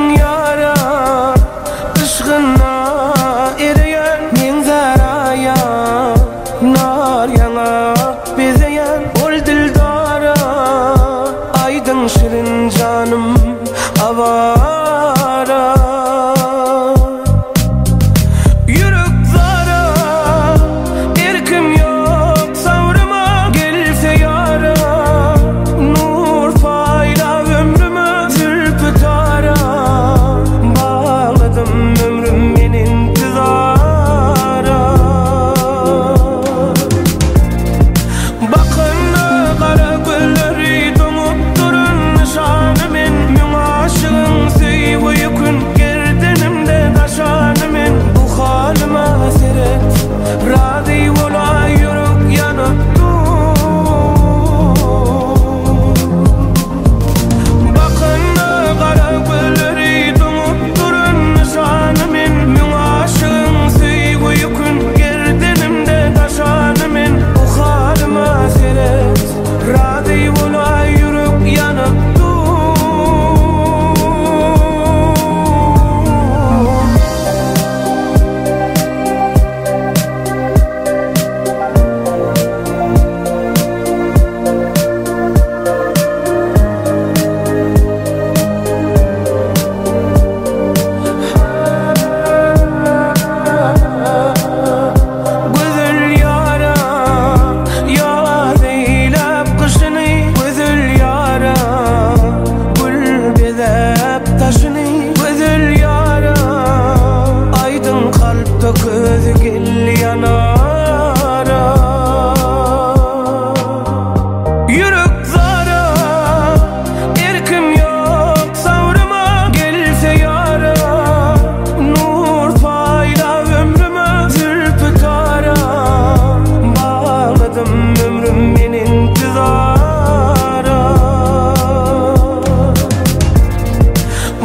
Aýdyň ýara yşgyna ereýän Meňzär aýa nar ýaňak bezeýän Ol dildara aýdyň şirin janym awara. Ýürek zara, erkim ýok sabryma, Gelse ýara, nur paýla ömrüme, Zülpi tara, bagladym ömrüm men intizara. Bakanda gara gözleri doňup duran nyşany men, Müň aşygyň söýgi ýükün gerdenimde daşany men. Bu halyma seret, razy bolaý ýürek ýanyp dur. Bakanda gara gözleri doňup duran nyşany men, Müň aşygyň söýgi ýükün gerdenimde daşany men. Bu halyma seret, razy bolaý ýürek ýanyp dur. Gözel ýara, ýaz eýläp gyşyny, Gözel ýara, gül bezäp daşyny, Gözel ýara, aýdyň kalpda közi gel ýanara. Ýürek zara, erkim ýok sabryma, Gelse ýara, nur paýla ömrüme, Zülpi tara, bagladym ömrüm men intizara.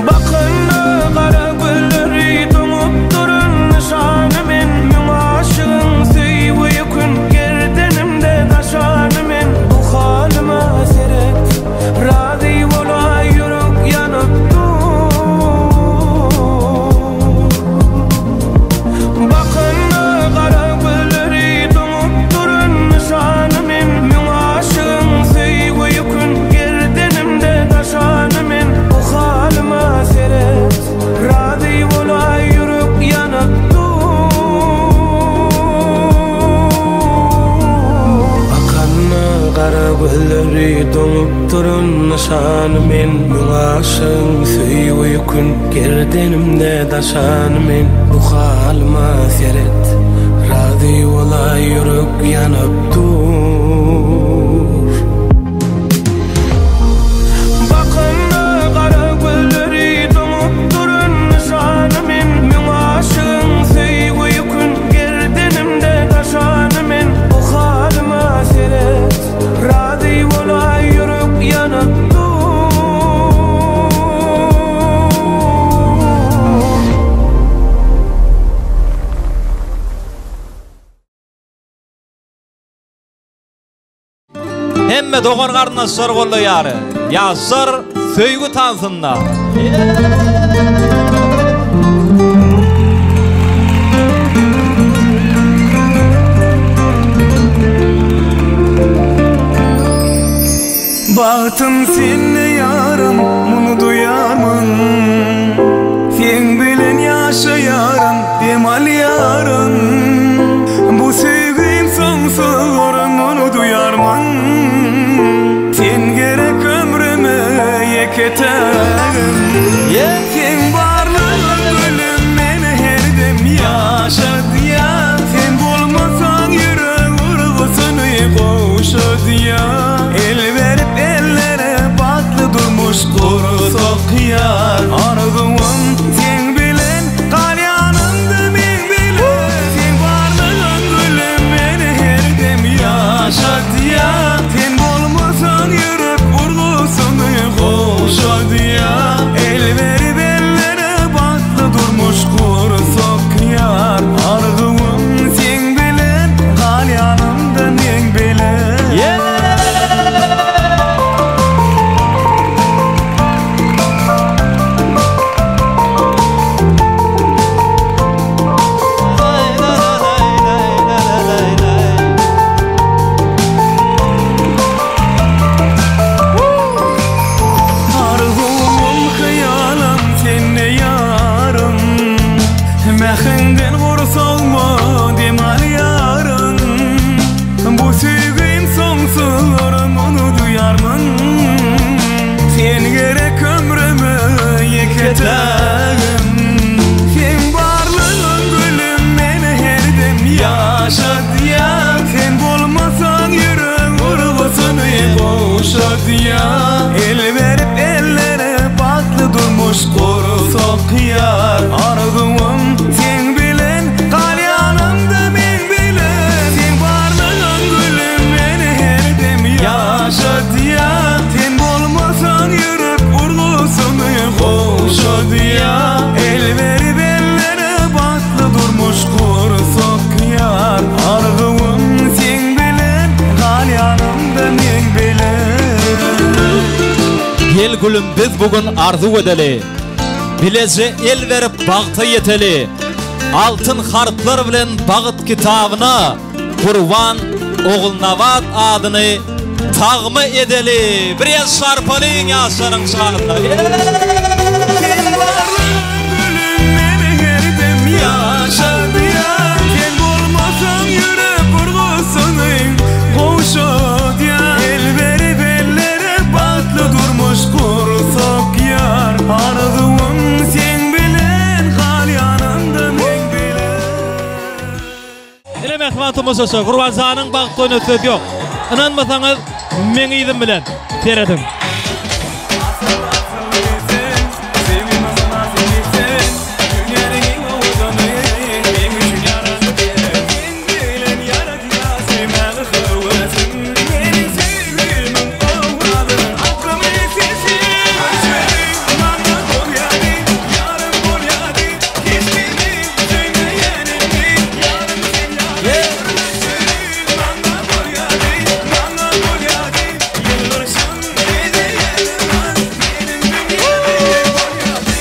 Bakanda gara gözleri doňup duran nyşany men, Müň aşygyň söýgi ýükün gerdenimde daşany men. Bu halyma seret, razy bolaý ýürek ýanyp dur. Bakanda gara gözleri doňup duran nyşany men, Müň aşygyň söýgi ýükün gerdenimde daşany men. Bu halyma seret, razy bolaý ýürek ýanyp dur. Bakanda gara gözleri doňup duran nyşany men, Müň aşygyň söýgi ýükün gerdenimde daşany men. Bu halyma seret, razy bolaý ýürek ýanyp dur. Bakanda gara gözleri doňup duran nyşany men, Müň aşygyň söýgi ýükün gerdenimde daşany men. Bu halyma seret, razy bolaý ýürek ýanyp dur. Hemme dogan garyndaşlar gollaýar. Ýaşlar söýgi tansynda. Bagtym sende ýarym, muny duýarmyň? Seň bilen ýaşaýaryn, dem alýaryn. Bu söýgim soňsuzdyr, muny duýarmyň? Sen gerek ömrüme ýeke tägim. Seň barlygyň gülüm meni her dem ýaşadýar. Sen bolmasaň ýürek urgusyny gowşadýar. El berip ellere bagt. gursak ýar. Arzuwym seň bilen galýanymda meň bilen. Seň barlygyň gülüm meni her dem ýaşadýar. Sen bolmasaň ýürek urgusyny gowşadýar. El berip ellere bagtly durmuş gursak ýar. Arzuwym seň bilen galýanymda meň bilen. Gel gülüm biz bu gün arzuw edeli. Bileje el berip bagta ýeteli. Altyn harplar bilen bagyt kitabyna Gurban Ogulnabat adyny tagma edeli. Bir el şarpalyň ýaşlaryň şanyna. Seň barlygyň gülüm meni her dem ýaşadýar. Sen bolmasaň ýürek urgusyny gowşadýar. El berip ellere bagtly durmuş gursak ýar. Arzuwym seň bilen gal ýanymda meň bilen. Ine mähriban tomaşaçylar, Gurbanjanyň bagt toýuna söz ýok. Ynanmasaňyz meň yzym bilen serediň. Asyl asylly sen, söýgüme mynasyp sen, Dünýäniň iň owadany, meň üçin ýaradyp sen. Seň bilen ýaradýar söýmäge höwesim, Meniň söýgimiň owazy, aklymy sesi. Söýgi maňa bolýady, ýarym bolýady, Hiç kimi söýmeýänimi, ýarym sen ýaly. Söýgi maňa bolýady, maňa bolýady, Ýylgyrşyň bezeýänim, meniň dünýämi bolýady.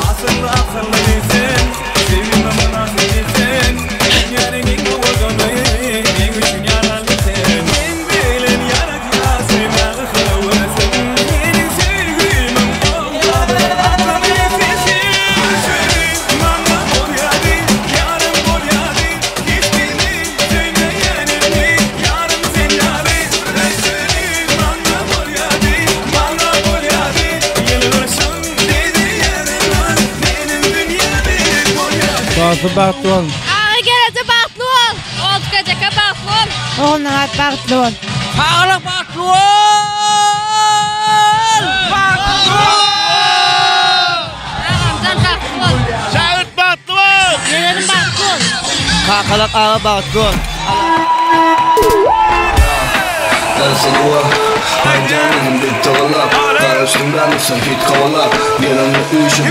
Asylly akylly sen, söýgüme mynasyp sen, Dünýäniň iň owadany, meň üçin ýaraly sen. Seň bilen ýaradýar söýmäge höwesim, Meniň söýgimiň owazy, aklymy sesi. Söýgi maňa bolýady, ýarym bolýady, Hiç kimi söýmeýänimi, ýarym sen ýaly. Söýgi maňa bolýady, maňa bolýady, Ýylgyrşyň bezeýänim, meniň dünýämi bolýady. Dostum bagtly bol. Aga geleje bagtly bol. Ogulkejeke bagtly bol. Ogulnabat bagtly bol. Saglyk bagtly bol! Agamjan bagtly bol. Şägirt bagtly bol. Ýegenim bagtly bol. Kakalak aga bagtly bol.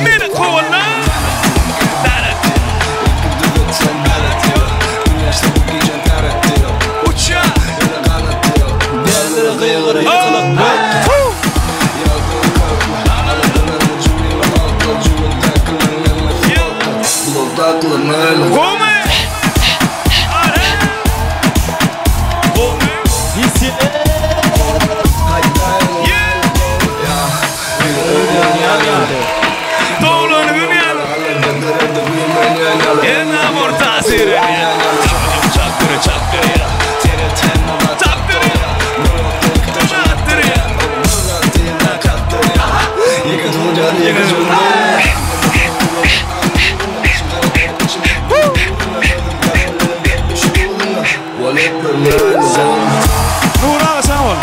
Meni kowala! Uçýar! Gowmy? Gowmy? Doglan gün ýaly. Ena orta seri. Çakdyr çakdyr ya. Çakdyr ya. Çakdyr ya. Nur aga sag bol.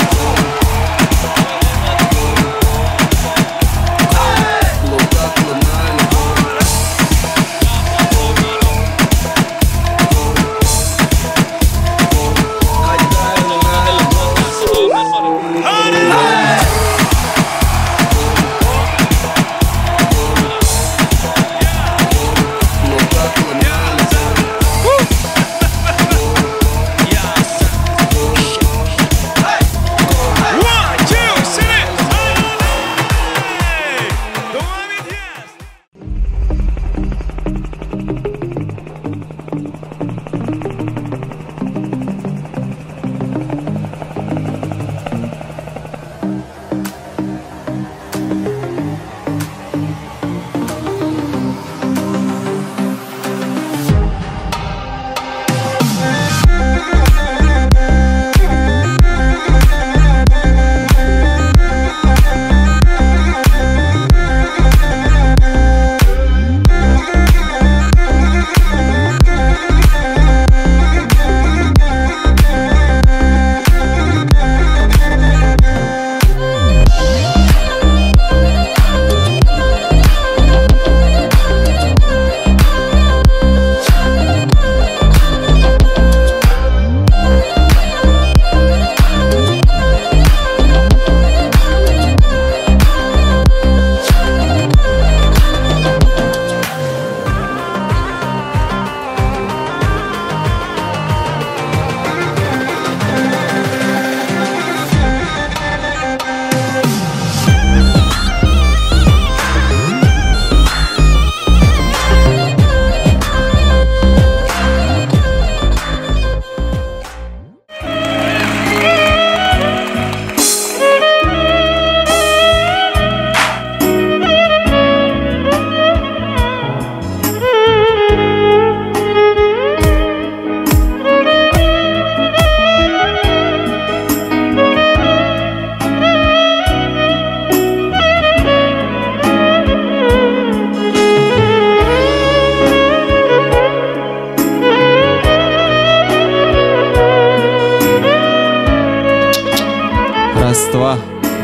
Raz, dva,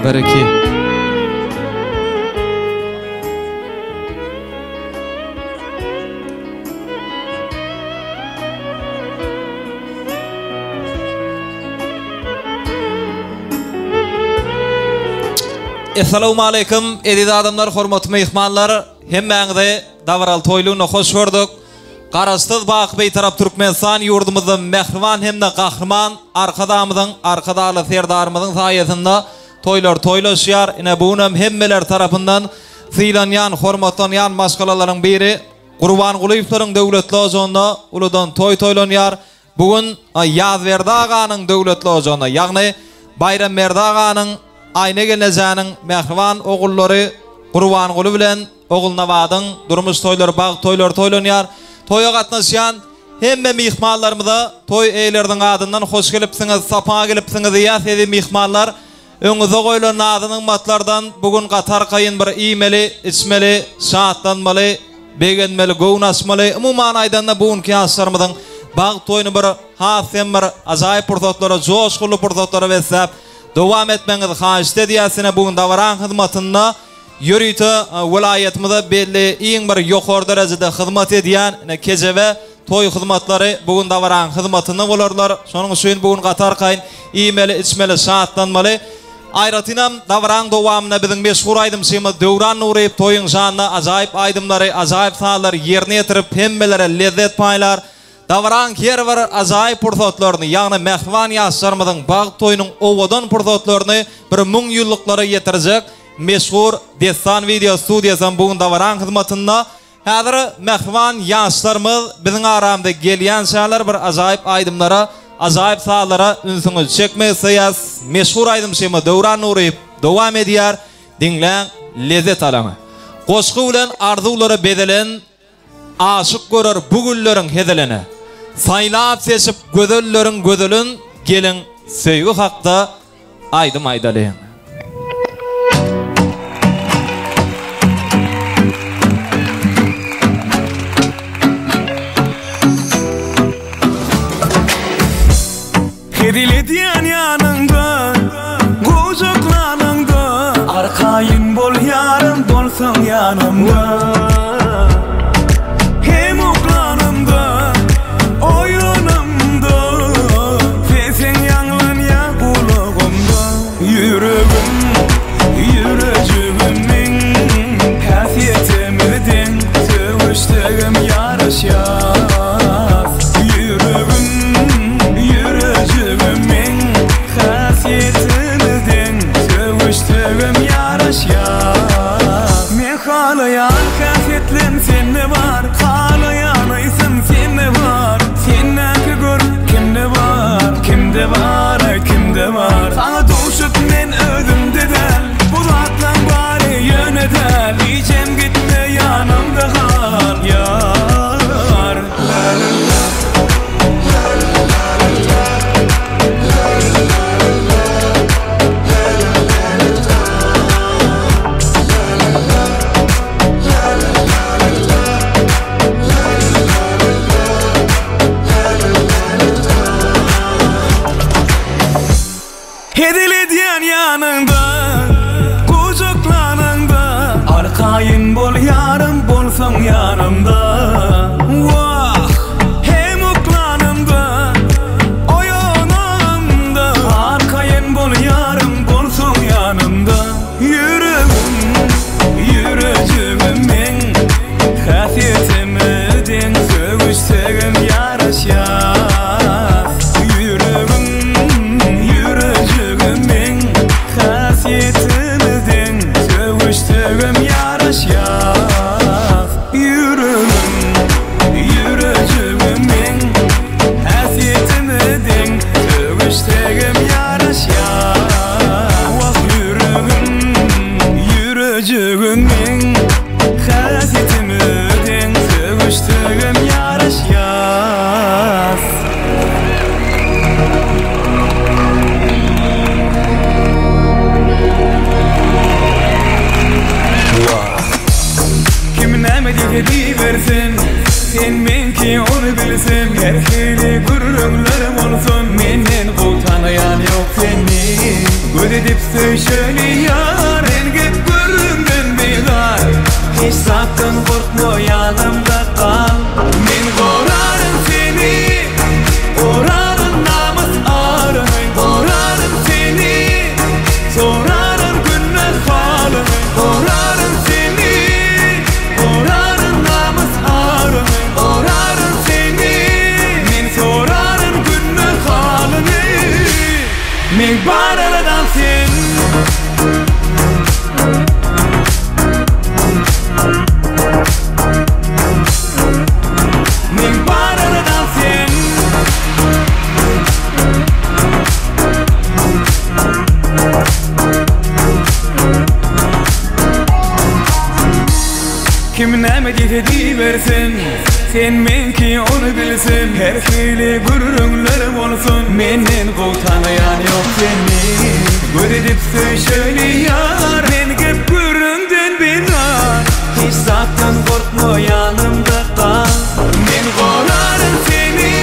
bir, iki. Essalawmaleýkim, eziz adamlar, hormatly myhmanlar! Hemmäňizi dabaraly toýlugyna hoş gördük. Garaşsyz, baky Bitarap Türkmenistan ýurdumyzda mähriban hem-de Gahryman Arkadagymyzyň, Arkadagly Serdarymyzyň saýasynda toýlar toýlaşýar. Ine, bu günem hemmeler tarapyndan sylanýan, hormatlanýan maşgalalaryň biri Gurbangulyýewleriň döwletli ojagynda uludan toý toýlanýar. Bu gün Ýazberdi aganyň döwletli ojagynda, ýagny Baýramberdi aganyň, Aýna gelnejäniň mähriban ogullary Gurbanguly bilen Ogulnabadyň durmuş toýlary, bagt toýlary toýlanýar. Toýa gatnaşýan hemme myhmanlarymyza toý eýeleriniň adyndan hoş gelipsiňiz, sapa gelipsiňiz diýýäs, eziz myhmanlar. Öňüňizde goýlan nazy-nygmatlardan bu gün gaty arkaýyn bir iýmeli, içmeli, şatlanmaly, begenmeli, göwün açmaly. Umuman aýdanda bu günki ýaşlarymyzyň bagt toýuny bir has hem bir ajaýyp pursatlara, joşgunly pursatlara besläp dowam etmegiňizi haýyşt edýäs. Ine bu gün dabaraň hyzmatynda ýörite welaýatymyza belli iň bir ýokary derejede hyzmat edýän ine Kejebe toý hyzmatlary bu gün dabaraň hyzmatynda bolarlar. Şonuň üçin bu gün gaty arkaýyn iýmeli, içmeli, şatlanmaly. Aýratynam dabaraň dowamynda biziň meşhur aýdymçymyz Döwran Nuryýew toýuň şanyna ajaýyp aýdymlary, ajaýyp sazlary ýerine ýetirip hemmelere lezzet paýlar. Dabaraň her bir ajaýyp pursatlaryny, ýagny mähriban ýaşlarymyzyň bagt toýunyň owadan pursatlaryny bir müňýyllyklara ýetirjek meşhur Dessan wideo studiýasam bu gün dabaraň hyzmatynda. Häzir mähriban ýaşlarymyz biziň aramyza gelýänçäler bir ajaýyp aýdymlara, ajaýyp sazlara ünsüňizi çekmek isleýäs. Meşhur aýdymçymyz Döwran Nuryýew dowam edýär. Diňläň, lezzet alyň. Goşgy bilen arzuwlara bezelen Aşyk görer bu gülleriň hezilini. Saýlap-seçip gözelleriň gözelin geliň söýgi hakda aýdym aýdalyň. Hezil edýän ýanyňda, gujaklanyňda, Arkaýyn bol ýarym bolsaň ýanymda. Hem uklanymda, oýanamda, Sesiň ýaňlanýar gulagymda. Ýüregim, ýürejigim meň, Häsiýetimiz deň, sögüşsegem ýaraşýas. Ýüregim, ýürejigim meň, Häsiýetimiz deň, sögüşsegem ýaraşýas. Men halaýan häsiýetleň sende bar, Halaýan ysym sende bar. Sendäki gör kimde bar, Kimde bar, aýt kimde bar. Saňa duşup men özümde däl, Bu zatlaň bary ýöne däl. Hijem gitme ýanymda gal, ýar. Hezil edýän ýanyňda, gujaklanyňda, Arkaýyn bol ýarym bolsaň ýanymda. Wah, hem uklanymda, oýanamda, Arkaýyn bol ýarym bolsaň ýanymda. Ýüregim, ýürejigim meň, Häsiýetimiz deň, sögüşsegem ýaraşýas. Ýüregim, ýürejigim meň, Häsiýetimiz deň, sögüşsegem ýaraşýas. Ýüregim. Göz edip söýşeli ýar Men gep gürrüňden bizar Hiç zatdan gorkma ýanymda gal Men goraryn seni Goraryn namys aryňy Goraryn seni Soraryn günde halyňy Goraryn seni Goraryn namys aryňy Goraryn seni Men soraryn günde halyňy Meň bar aladam sen. Meň bar aladam sen. Kim näme diýse diýibersin Sen meňki ony bilsin Her hili gürrüňler bolsun Menden gowy tanaýan ýok seni Göz edip söýşeli ýar Men gep gürrüňden bizar Hiç zatdan gorkma ýanymda gal Men goraryn seni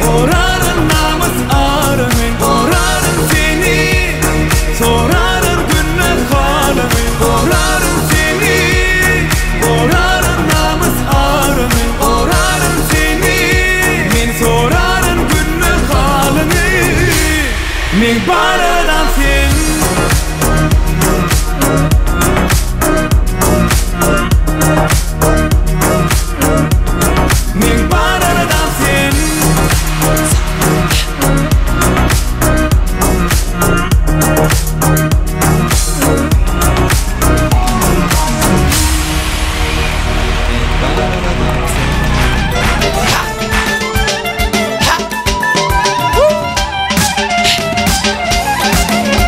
Goraryn namys aryňy Goraryn seni Soraryn günde halyňy Goraryn seni Goraryn namys aryňy Goraryn seni Men soraryn günde halyňy Meň bar aladam sen. Meň bar aladam sen.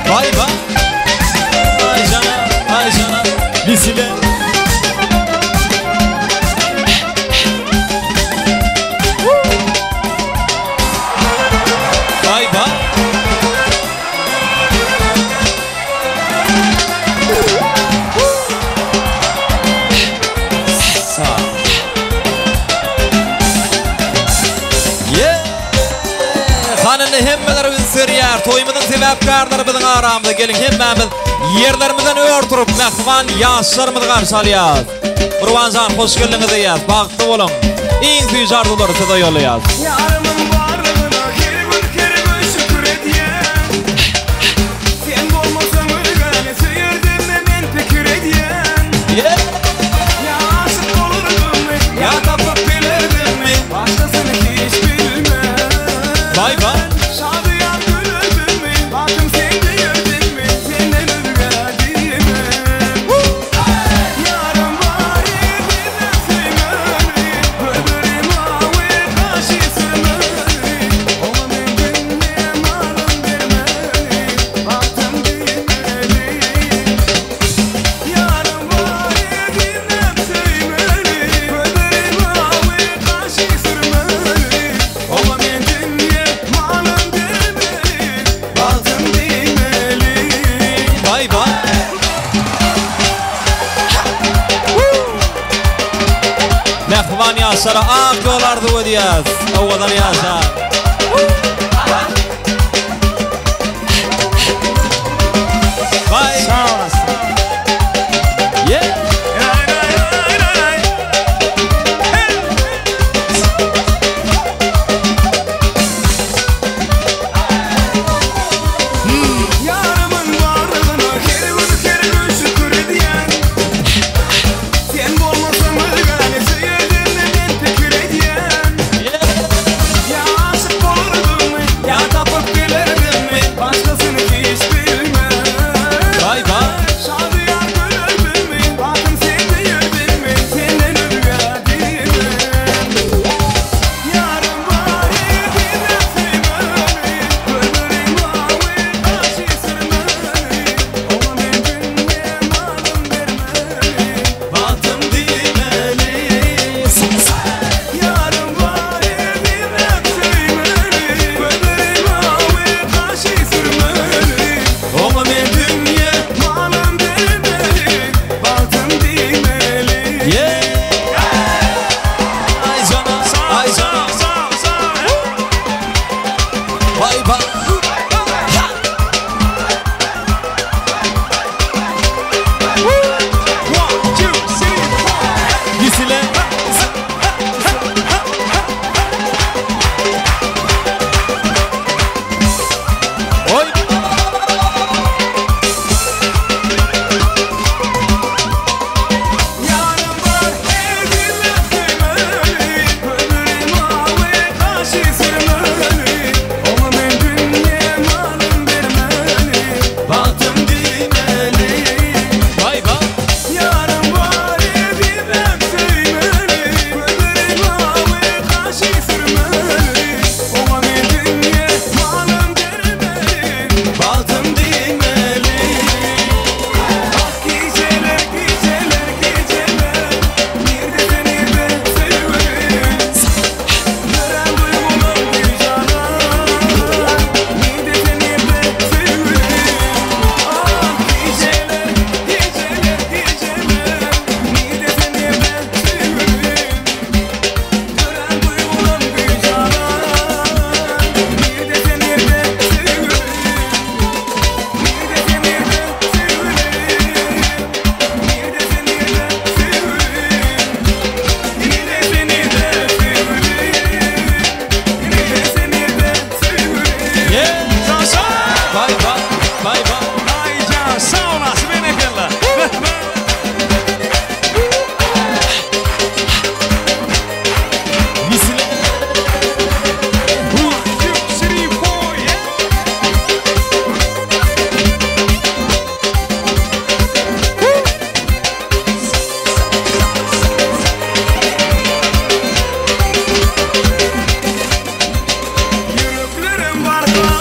Vay vay. Ay jana, ay jana. Bisile. Vay vay. Sağ. Yeah! Hanyny hemmeler üns berýär. Toýumyzyň sebäpkärleri biziň aramyzda. Geliň hemmämiz ýerlerimizden ör turup mähriban ýaşlarymyzy garşy alýas. Gurbanjan hoş geldiňiz diýýäs. Bagtly boluň. Iň süýji arzuwlary size ýollaýas. Ýarymyň barlygyna her gün her gün şükür edýän Sen bolmasaň özgäni söýerdimmi men pikir edýän Yeah! Ýa aşyk bolardymmy ýa tapyp bilardimmi Başgasyny hiç bilmen Vay vay. Şadyýan gülerdimmi Bagtym sen diýerdimmi Senden özgä diýmen Ýarym bar diýip söýmeli Gözleri mawy gaşy sürmeli Oňa men dünýe malym bermeli Bagtym diýmeli Ýarym bar diýip söýmeli Gözleri mawy gaşy sürmeli Oňa men dünýe malym bermeli Bagtym diýmeli Vay vay. Mähriban ýaşlara ak ýol arzuw edýäs. Owadan ýaşlar. Vay. Sag olasyn. Yeah. Ray ray ray ray ray Hey! Ýarymyň barlygyna her gün her gün şükür edýän Sen bolmasaň özgäni söýerdimmi men pikir edýän Yeah. Ýa aşyk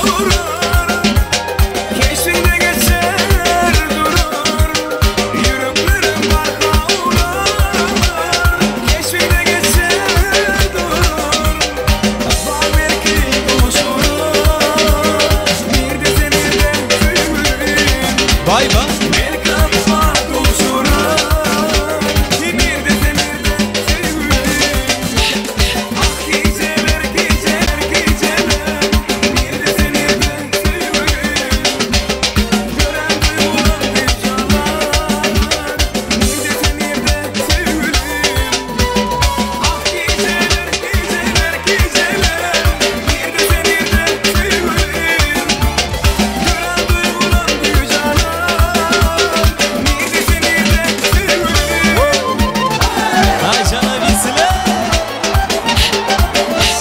urar Keşbiňde geçer durar Ýüreklerim barha urar Keşbiňde geçer durar Bar belki duşurarys Nirde sen nirde söýgülim Baý ba. Belki ykbal duşurar Nirde sen nirde söýgülim Ah gijeler gijeler gijeler Nirde sen nirde söýgülim Dörän duýgular güýç alar Nirde sen nirde söýgülim Ah gijeler gijeler gijeler Nirde sen nirde söýgülim Dörän duýgular güýç alar Nirde sen nirde söýgülim Aýjana Wisile.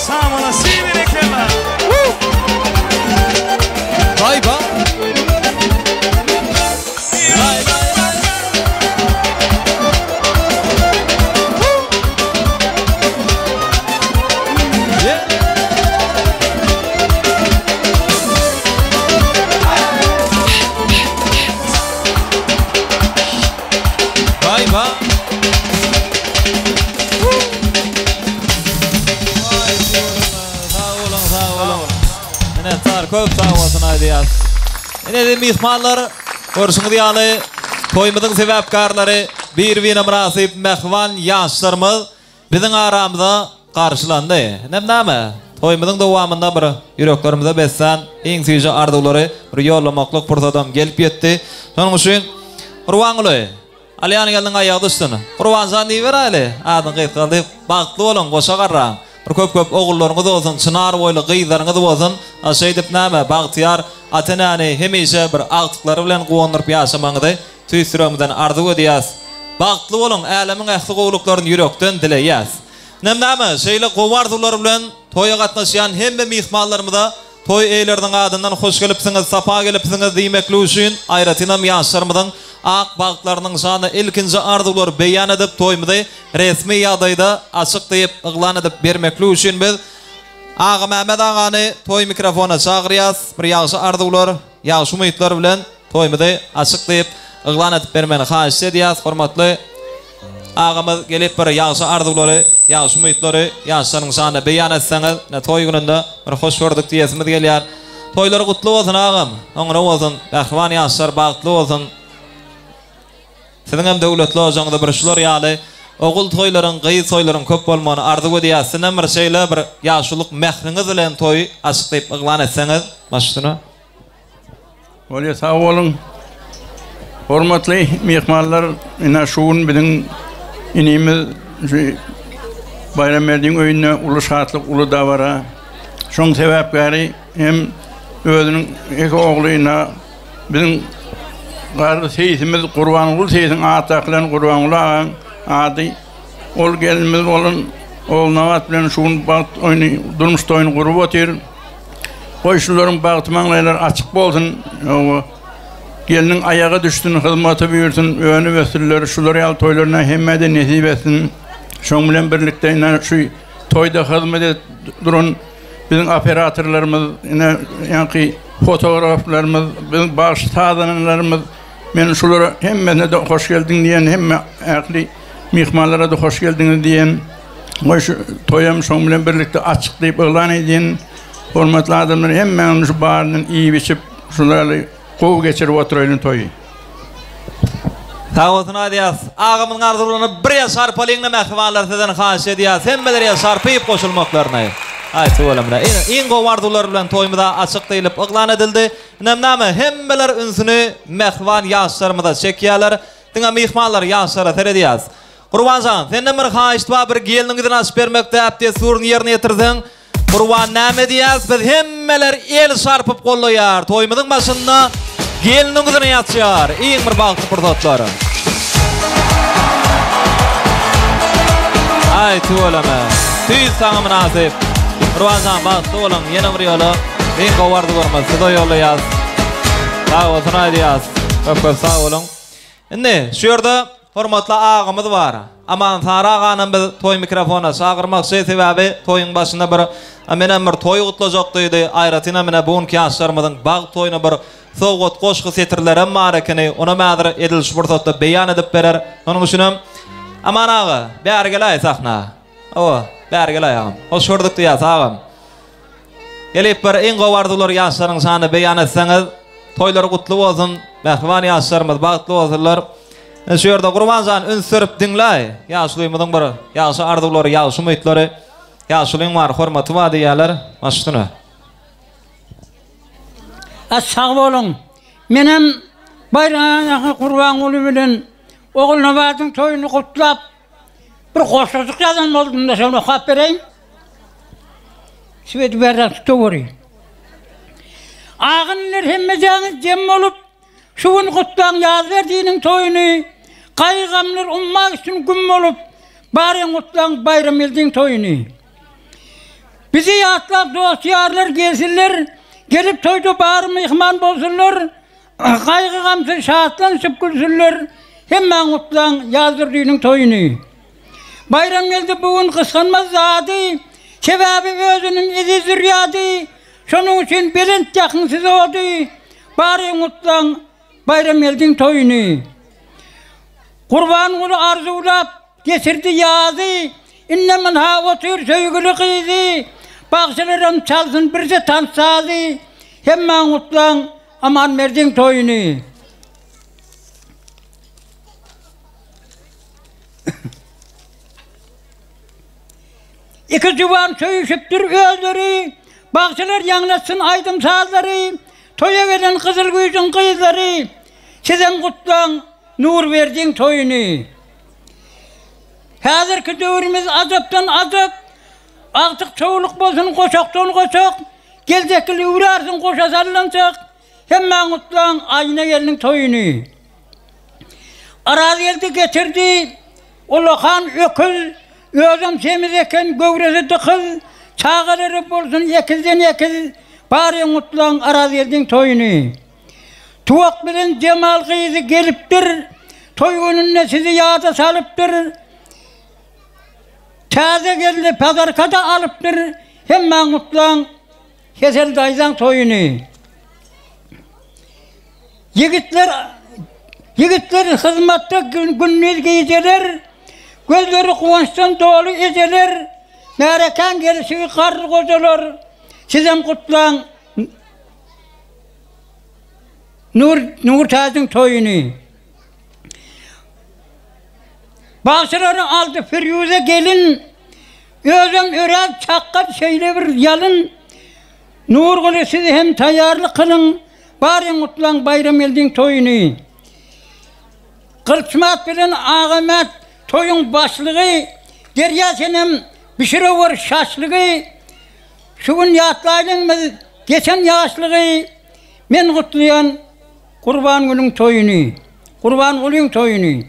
Samana siberekella. Baý ba. Lay lay lay. Yeah. Baý ba. Aý, sag boluň, sag boluň. Minnetdar, köp sag bolsun aýdýas. Ine-de myhmanlar, görşüňiz ýaly, toýumyzyň sebäpkärleri, bir-birine mynasyp mähriban ýaşlarymyz biziň aramyza garşylandy. Inem näme, toýumyzyň dowamynda bir ýüreklerimize beslän iň süýji arzuwlary bir ýollamaklyk pursadam gelip ýetdi. Şonuň üçin Gurbanguly, Alýan gelniň aýagy düşsün. Gurbanjan diýiberäýli, adyny gysgaldyp. Bagtly boluň, goşa garraň. Bir köp-köp ogullaryňyz bolsun, çynar boýly gyzlaryňyz bolsun. A şeýdip näme, bagtyýar ata-enäni hemişe bir agtyklary bilen guwandyryp ýaşamagyňyzy tüýs ýüregimizden arzuw edýäs. Bagtly boluň, älemiň ähli gowulyklaryny ýürekden dileýäs. Inem näme, şeýle gowy arzuwlar bilen toýa gatnaşýan hemme myhmanlarymyza Toý eýeleriniň adyndan hoş gelipsiňiz, sapa gelipsiňiz diýmeklik üçin, aýratynam ýaşlarymyzyň ak bagtlarynyň şanyna ilkinji arzuwlary beýan edip, toýumyzy resmi ýagdaýda açyk diýip yglan edip bermeklik üçin biz Agamämmet agany toý mikrofona çagyrýas. Bir ýagşy arzuwlar, ýagşy umytlar bilen toýumyzy açyk diýip yglan edip bermegini haýyşt edýäs. Hormatly Agamyz gelip bir ýagşy arzuwlary, ýagşy umytlary ýaşlaryň şanyna beýan etseňiz, ine toý gününde bir hoş gördük diýesimiz gelýär. Toýlar gutly bolsun agam, soňra bolsun, mähriban ýaşlar bagtly bolsun. Siziňem döwletli ojagyňyzda bir şular ýaly ogul toýlaryň, gyz toýlaryň köp bolmagyny arzuw edýäs. Sizem bir şeýle bir ýaşulyk mähriňiz bilen toýy açyk diýip yglan etseňiz, baş üstüne. Bolýa sag boluň. Hormatly myhmanlar, ine şu gün biziň inimiz şu Baýramberdiň öýünde uly şatlyk, uly dabara. Şoň sebäpkäri hem özüniň eke ogly ine biziň garry seýsimiz Gurbanguly seýsiň ady dakylan Gurbanguly agaň ady. Ol gelinimiz bolan Ogulnabat bilen şu gün bagt oýny, durmuş toýuny gurup otyr. Goý şularyň bagty maňlaýlary açyk bolsun. Hawa. Gelniň aýagy düşsün, hyzmaty buýursyn, önüp ösdüriler. Şular ýaly toýlaryna hemmä-de nesip etsin. Şoň bilen birlikde ine şu toýda hyzmat edip duran biziň operatorlarymyz, ine ýaňky fotograflarymyz, biziň bagşy sazandalarymyz, men şulara hemmesine-de hoş geldiň diýen, hemme ähli myhmanlara-da hoş geldiňiz diýen. Goý şu toýam şoň bilen birlikde açyk diýip yglan edýän. Hormatly adamlar hemmäňiz şu baryndan iýip-içip şular gowy geçirip oturaýlyň toýy. Sag bolsun aýdýas. Agamyzyň arzuwlaryna bir el şarpalyňda mähribanlar sizden haýyş edýäs hemmeler el şarpyp goşulmaklaryny. Aý tüweleme. Iň gowy arzuwlar bilen toýumyza açyk diýlip yglan edildi. Inem näme hemmeler ünsüni mähriban ýaşlarymyza çekýäler. Diňe myhmanlar ýaşlara seredýäs. Gurbanjan, senden bir haýyşt bar, bir gelniň ýüzüni açyp bermek däp-dessuryny ýerine ýetirseň. Gurban näme diýýäs, biz hemmeler el çarpyp gollaýar. Toýumyzyň başynda gelniň ýüzüni açýar. Iň bir bagtly pursatlar. Aý, tüweleme. Tüýs saňa mynasyp. Gurbanjan, bagtly boluň. Ýene bir ýola iň gowy arzuwlarymyzy size ýollaýas. Sag bolsun aýdýas. Köp-köp sag boluň. Indi şu ýerde. hormatly agamyz bar. Aman Sary aganam biz toý mikrofona çagyrmakçy, sebäbi toýuň başynda bir menem bir toý gutlajak diýdi. Aýratynam ine bu günki ýaşlarymyzyň bagt toýuna bir sowgat goşgy setirlerem bar ekeni, onam häzir edil şu pursatda beýan edip berer. Şonuň üçinem Aman aga, bäri geläý sahna. Hawa, bäri geläý agam. Hoş gördük diýýäs agam. Gelip bir iň gowy arzuwlary ýaşlaryň şanyna beýan etseňiz, toýlary gutly bolsun, mähriban ýaşlarymyz bagtly bolsunlar. Ine şu ýerde Gurban jan üns berip diňläý, ýaşulymyzyň bir ýagşy arzuwlary, ýagşy umytlary, ýaşulyň bar, hormaty bar diýýärler. Baş üstüne. A sag boluň. Menem Baýram aga Gurbanguly bilen Ogulnabadyň toýuny gutlap, Bir goşgujyk ýazan boldum-da, şony okap bereýin. Sweti berrak tutaweri. Agynlar hemmejäňiz jem bolup, şu gün gutlaň Ýazberdiniň toýuny, gaýgy-gamlar umma gitsin güm bolup, baryň gutlaň Baýramgeldiň toýuny. Bizi ýatlap dost-ýarlar gelsinler, gelip toýda bary myhman bolsunlar, Gaýgy-gamsyz şatlanyşyp gülsünler, Hemmäň gutlaň Ýazdurdynyň toýuny. Baýramgeldi bu gün gysganmaz zady, Sebäbi özüniň eziz zürýady, Şonuň üçin belent ýakyň siz ody, Baryň gutlaň Baýramgeldiň toýuny. Gurbanguly arzuwlap geçirdi ýazy, Indem ynha otyr söýgüli gyzy, Bagşylaram çalsyn birje tans sazy, Hemmäň gutlaň Amanberdiň toýuny. Iki juwan söýüşipdir özleri, Bagşylar ýaňlatsyn aýdym-sazlary, Toýa gelen Gyzylgüýjüň gyzlary, Sizem gutlaň Nurberdiň toýuny. Häzirki döwrümiz ajapdan ajap, Agtyk çowluk bolsun goşakdan goşak, Geljek ýyl üwrärsiň goşa sallançak, Hemmäň gutlaň Aýna gelniň toýuny. Arazgeldi getirdi ullakan öküz, Özem semiz eken, göwresi dykyz, Çagalary bolsun ekizden ekiz, Baryň gutlaň Arazgeldiň toýuny. Tuwak bilen Jemal gyzy gelipdir, Toý gününde sizi ýada salypdyr. Täze gelni padarka-da alypdyr, Hemmäň gutlaň Hesel daýzaň toýuny. Ýigitler Ýigitler hyzmatda gündiz gijeler, Gözleri guwançdan doly ejeler, Märekäň gelşigi garry gojalar, Sizem gutlaň Nur Nurtäjiň toýuny. Bagşylary aldy Firýuza gelin, Özem örän çakgan şeýle bir ýalyn. Nurguly siz hem taýýarlyk kylyň, Baryň gutlaň Baýramgeldiň toýuny. Gylyçmät bilen Agamät toýuň başlygy, Derýa senem bişirewer şaşlygy. Şu gün ýatlaýlyň biz geçen ýaşlygy, Men gutlaýan Gurbangülüň toýuny, Gurbangulyň toýuny.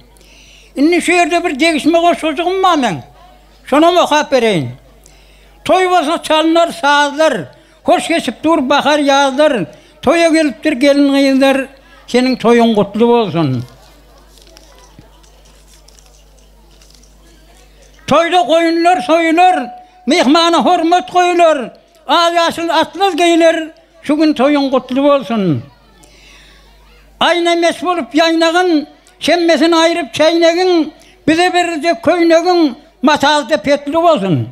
Indi şu ýerde bir degişme goşgujygym bar meň. Şonam okap bereýin. Toý bolsa çalynar sazlar, Hoş geçip dur bahar ýazlar, Toýa gelipdir gelin-gyzlar, Seniň toýuň gutly bolsun. Toýda goýunlar soýular, Myhmana hormat goýular, Al-ýaşyl atlaz geýiler, Şu gün toýuň gutly bolsun. Aýna mes bolup ýaýnagyn, Şemmesini aýryp çäýnegiň, Bize beriljek köýnegiň Matalda petli bolsun.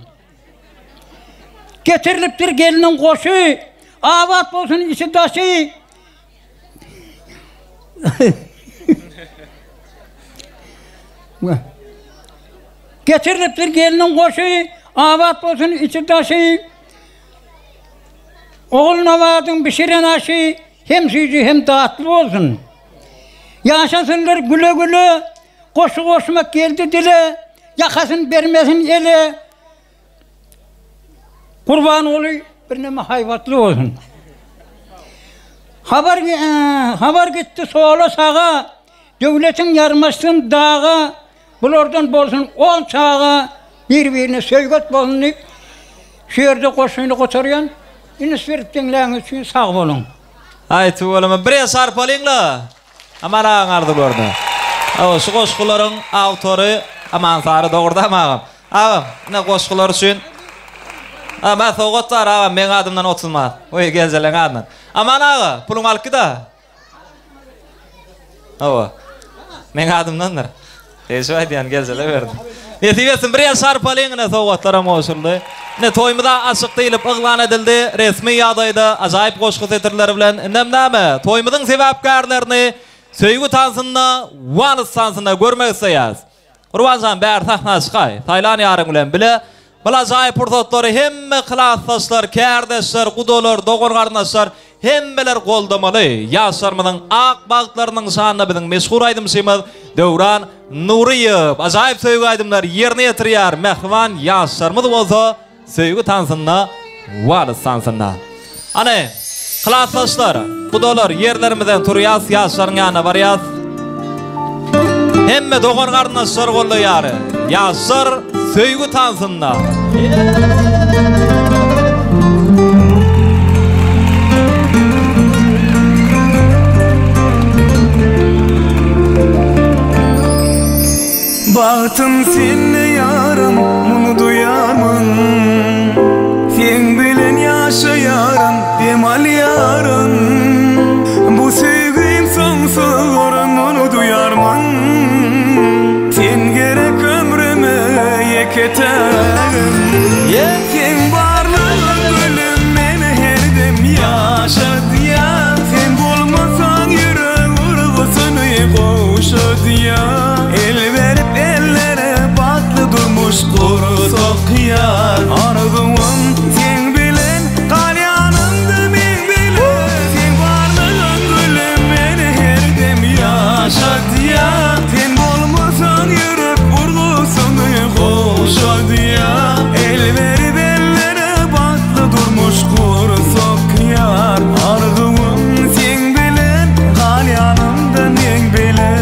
Getirilipdir gelniň goşy, Abat bolsun içi-daşy. Getirilipdir gelniň goşy, Abat bolsun içi-daşy. Ogulnabadyň bişiren aşy hem süýji hem datly bolsun. Ýaşasynlar güle-güle, goşgy goşmak geldi dile, ýakasyny bermesin ele. Gurbanguly birneme haýbatly bolsun. Habar habar gitdi sola saga, döwletiň ýarmaşsyn daga, Bulardan bolsun on çaga bir-birine söýget bolsun diýip, şu ýerde goşgyny gutarýan. Üns berip diňläniňiz üçin sag boluň. Aý tüweleme bir el sarpalyňla Aman agaň arzuwlaryna. Hawa, şu goşgularyň awtory Aman Sary dogry-damy agam? Agam, ine goşgular üçin A, mä sowgat bar agam, meň adymdan 30 manat. Oý, genjeleň adyndan. Aman aga, puluňy alyp git-a. Hawa. Meň adymdandyr. Degişip aýdýan, geljele berdim. Nesip etsin, bir ýel şarpalyň, ine sowgatlaram gowşuryldy. Ine toýumyz-a açyk diýlip yglan edildi. Resmi ýagdaýda ajaýyp goşgy setirleri bilen. Indem näme, toýumyzyň sebäpkärlerini söýgi tansynda, wals tansynda görmek isleýäris. Gurbanjan bäri sahna çykaý, saýlan ýaryň bilen bile bul ajaýyp pursatlary hemme klasdaşlar, kärdeşler, gudalar, dogan-garyndaşlar hemmeler goldamaly. Ýaşlarymyzyň ak bagtlarynyň şanyna biziň meşhur aýdymçymyz Döwran Nuryýew ajaýyp söýgi aýdymlary ýerine ýetirýär, mähriban ýaşlarymyz bolsa Söýgi tansynda, wals tansynda. Hany, klasdaşlar, gudalar, ýerlerimizden turýas, ýaşlaryň ýanyna barýas. Hemme dogan-garyndaşlar goldaýar. Ýaşlar söýgi tansynda. Bagtym sende ýarym, muny duýarmyň? Seň bilen ýaşaýaryn, dem alýaryn. Bu söýgim soňsuzdyr, muny duýarmyň? Sen gerek ömrüme ýeke tägim. Seň barlygyň gülüm meni her dem ýaşadýar. Sen bolmasaň ýürek urgusyny gowşadýar. El berip ellere bagtly durmuş gursak ýar. Arzuwym seň bilen gal ýanymda meň bilen. Seň barlygyň gülüm meni her dem ýaşadýar. Sen bolmasaň ýürek urgusyny gowşadýar. El berip ellere bagtly durmuş gursak ýar. Arzuwym seň bilen gal ýanymda meň bilen.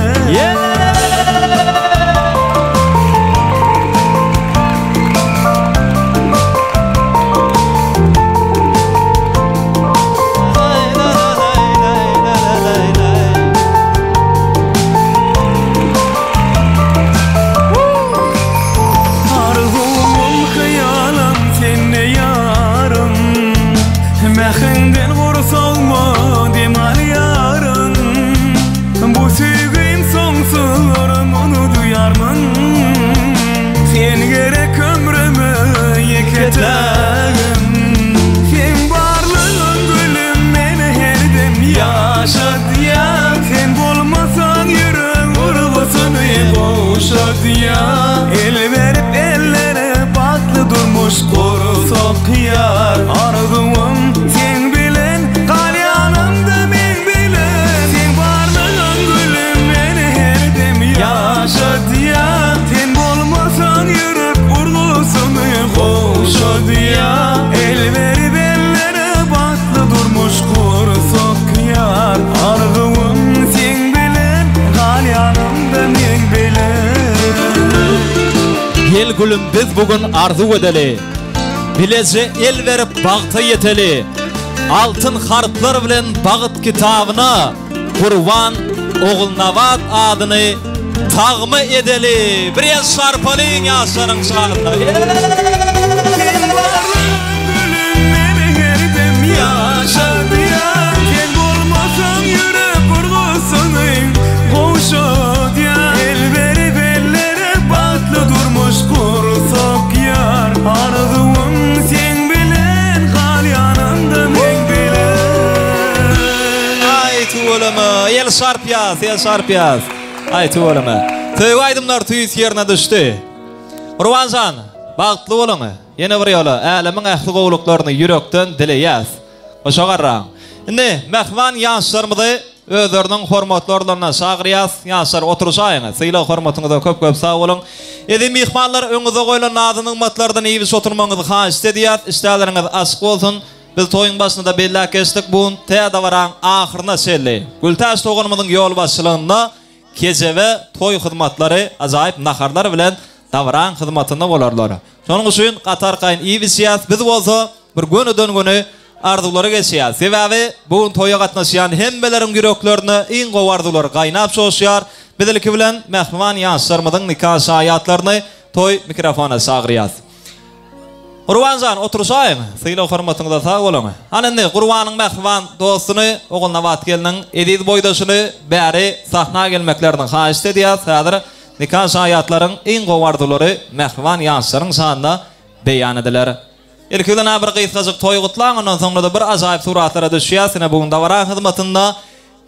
Arzuwym hyýalym sende ýarym Mähriňden gursagma dem alýaryn Bu söýgim soňsuzdyr muny duýarmyň Sen gerek ömrüme ýeke tägim Seň barlygyň gülüm meni her dem ýaşadýar Sen bolmasaň ýürek urgusyny gowşadýar El berip ellere bagtly durmuş gursak ýar Arzuwym seň bilen gal ýanymda meň bilen Seň barlygyň gülüm meni her dem ýaşadýar Sen bolmasaň ýürek urgusyny gowşadýar El berip ellere bagtly durmuş gursak ýar Arzuwym seň bilen gal ýanymda meň bilen. Gel gülüm biz bu gün arzuw edeli. Bileje el berip bagta ýeteli. Altyn harplar bilen bagyt kitabyna Gurban Ogulnabat adyny tagma edeli. Bir el şarpalyň ýaşlaryň şanyna. Gülüm meni her dem ýaşadýar Sen bolmasaň ýürek urgusyny gowşadýar El berip ellere bagtly durmuş gursak ýar Arzuwym seň bilen gal ýanymda meň bilen. Aý tüweleme el şarpýas el şarpýas aý tüweleme söýgi aýdymlar tüýs ýerine düşdi Gurbanjan bagtly boluň. Ýene bir ýola älemiň ähli gowulyklaryny ýürekden dileýäs. Goşa garraň. Indi mähriban ýaşlarymyzy özleriniň hormatly orunlaryna çagyrýas. Ýaşlar oturyşaýyň. Sylag-hormatyňyza köp-köp sag boluň. Eziz myhmanlar öňüňize goýlan nazy-nygmatlardan iýip-içip oturmagyňyzy haýyşt edýäs. Işdäleriňiz açyk bolsun. Biz toýuň başynda-da belläp geçdik, bu gün tä dabaraň ahyryna çenli Gültäç doganymyzyň ýolbaşçylygynda kejebe toý hyzmatlary ajaýyp naharlar bilen dabaraň hyzmatynda bolarlar. Şonuň üçin gaty arkaýyn iýip-içýäs, biz bolsa bir gönüden-göni arzuwlara geçýäs. Sebäbi bu gün toýa gatnaşýan hemmeleriň ýüreklerinde iň gowy arzuwlar gaýnap çoşýar. Biz ilki bilen mähriban ýaşlarymyzyň nika şaýatlaryny toý mikrofona çagyrýas. Gurban jan, oturyşaýyň. Sylag-hormatyňyza sag boluň. Hany indi Gurbanyň mähriban dostuny, Ogulnabat gelniň eziz boýdaşyny bäri sahna gelmeklerini haýyşt edýäs. Häzir nika şaýatlaryň iň gowy arzuwlary mähriban ýaşlaryň şanyna beýan ediler. Ilki bilen-ä bir gysgajyk toý gutlaň, ondan soňra-da bir ajaýyp suratlara düşýäs. Ine bu gün dabara hyzmatynda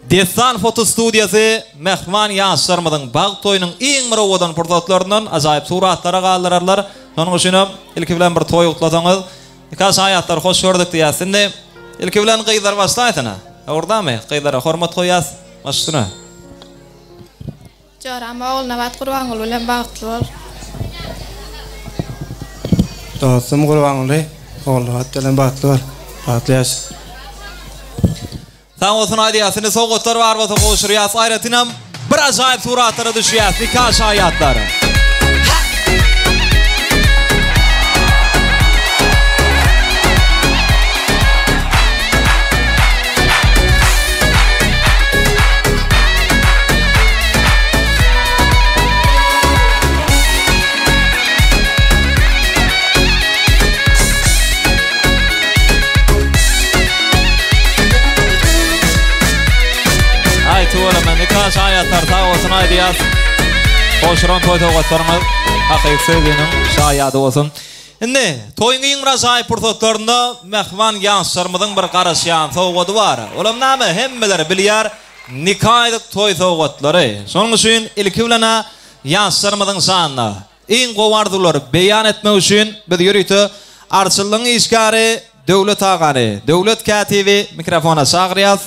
Dessan fotostudiýasy mähriban ýaşlarymyzyň bagt toýunyň iň bir owadan pursatlaryndan ajaýyp suratlara galdyrarlar. Şonuň üçinem ilki bilen bir toý gutlasaňyz, nika şaýatlar hoş gördük diýýäs. Indi ilki bilen gyzlar başlaýsyn-a. Dogrudanmy? Gyzlara hormat goýýas. Baş üstüne. Joram Ogulnabat Gurbanguly bilen bagtly bol. Dostum Gurbanguly Ogulnabat bilen bagtly bol. Bagtly ýaşa. Sag bolsun aýdýas indi sowgatlar bar bolsa gowşurýas aýratynam bir ajaýyp suratlara düşýäs nika şaýatlary. Aý tüweleme nika şaýatlar sag bolsun aýdýas. Gowşuran toý sowgatlaryňyz hakyky söýginiň şaýady bolsun. Indi toýuň iň bir ajaýyp pursatlarynda mähriban ýaşlarymyzyň bir garaşýan sowgady bar. Olam näme hemmeler bilýär nika ýylyk toý sowgatlary. Şonuň üçin ilki bilen-ä ýaşlarymyzyň şanyna Iň gowy arzuwlary beýan etmek üçin biz ýörite arçynlygyň işgäri Döwlet agany, Döwlet kätibi mikrofona çagyrýas.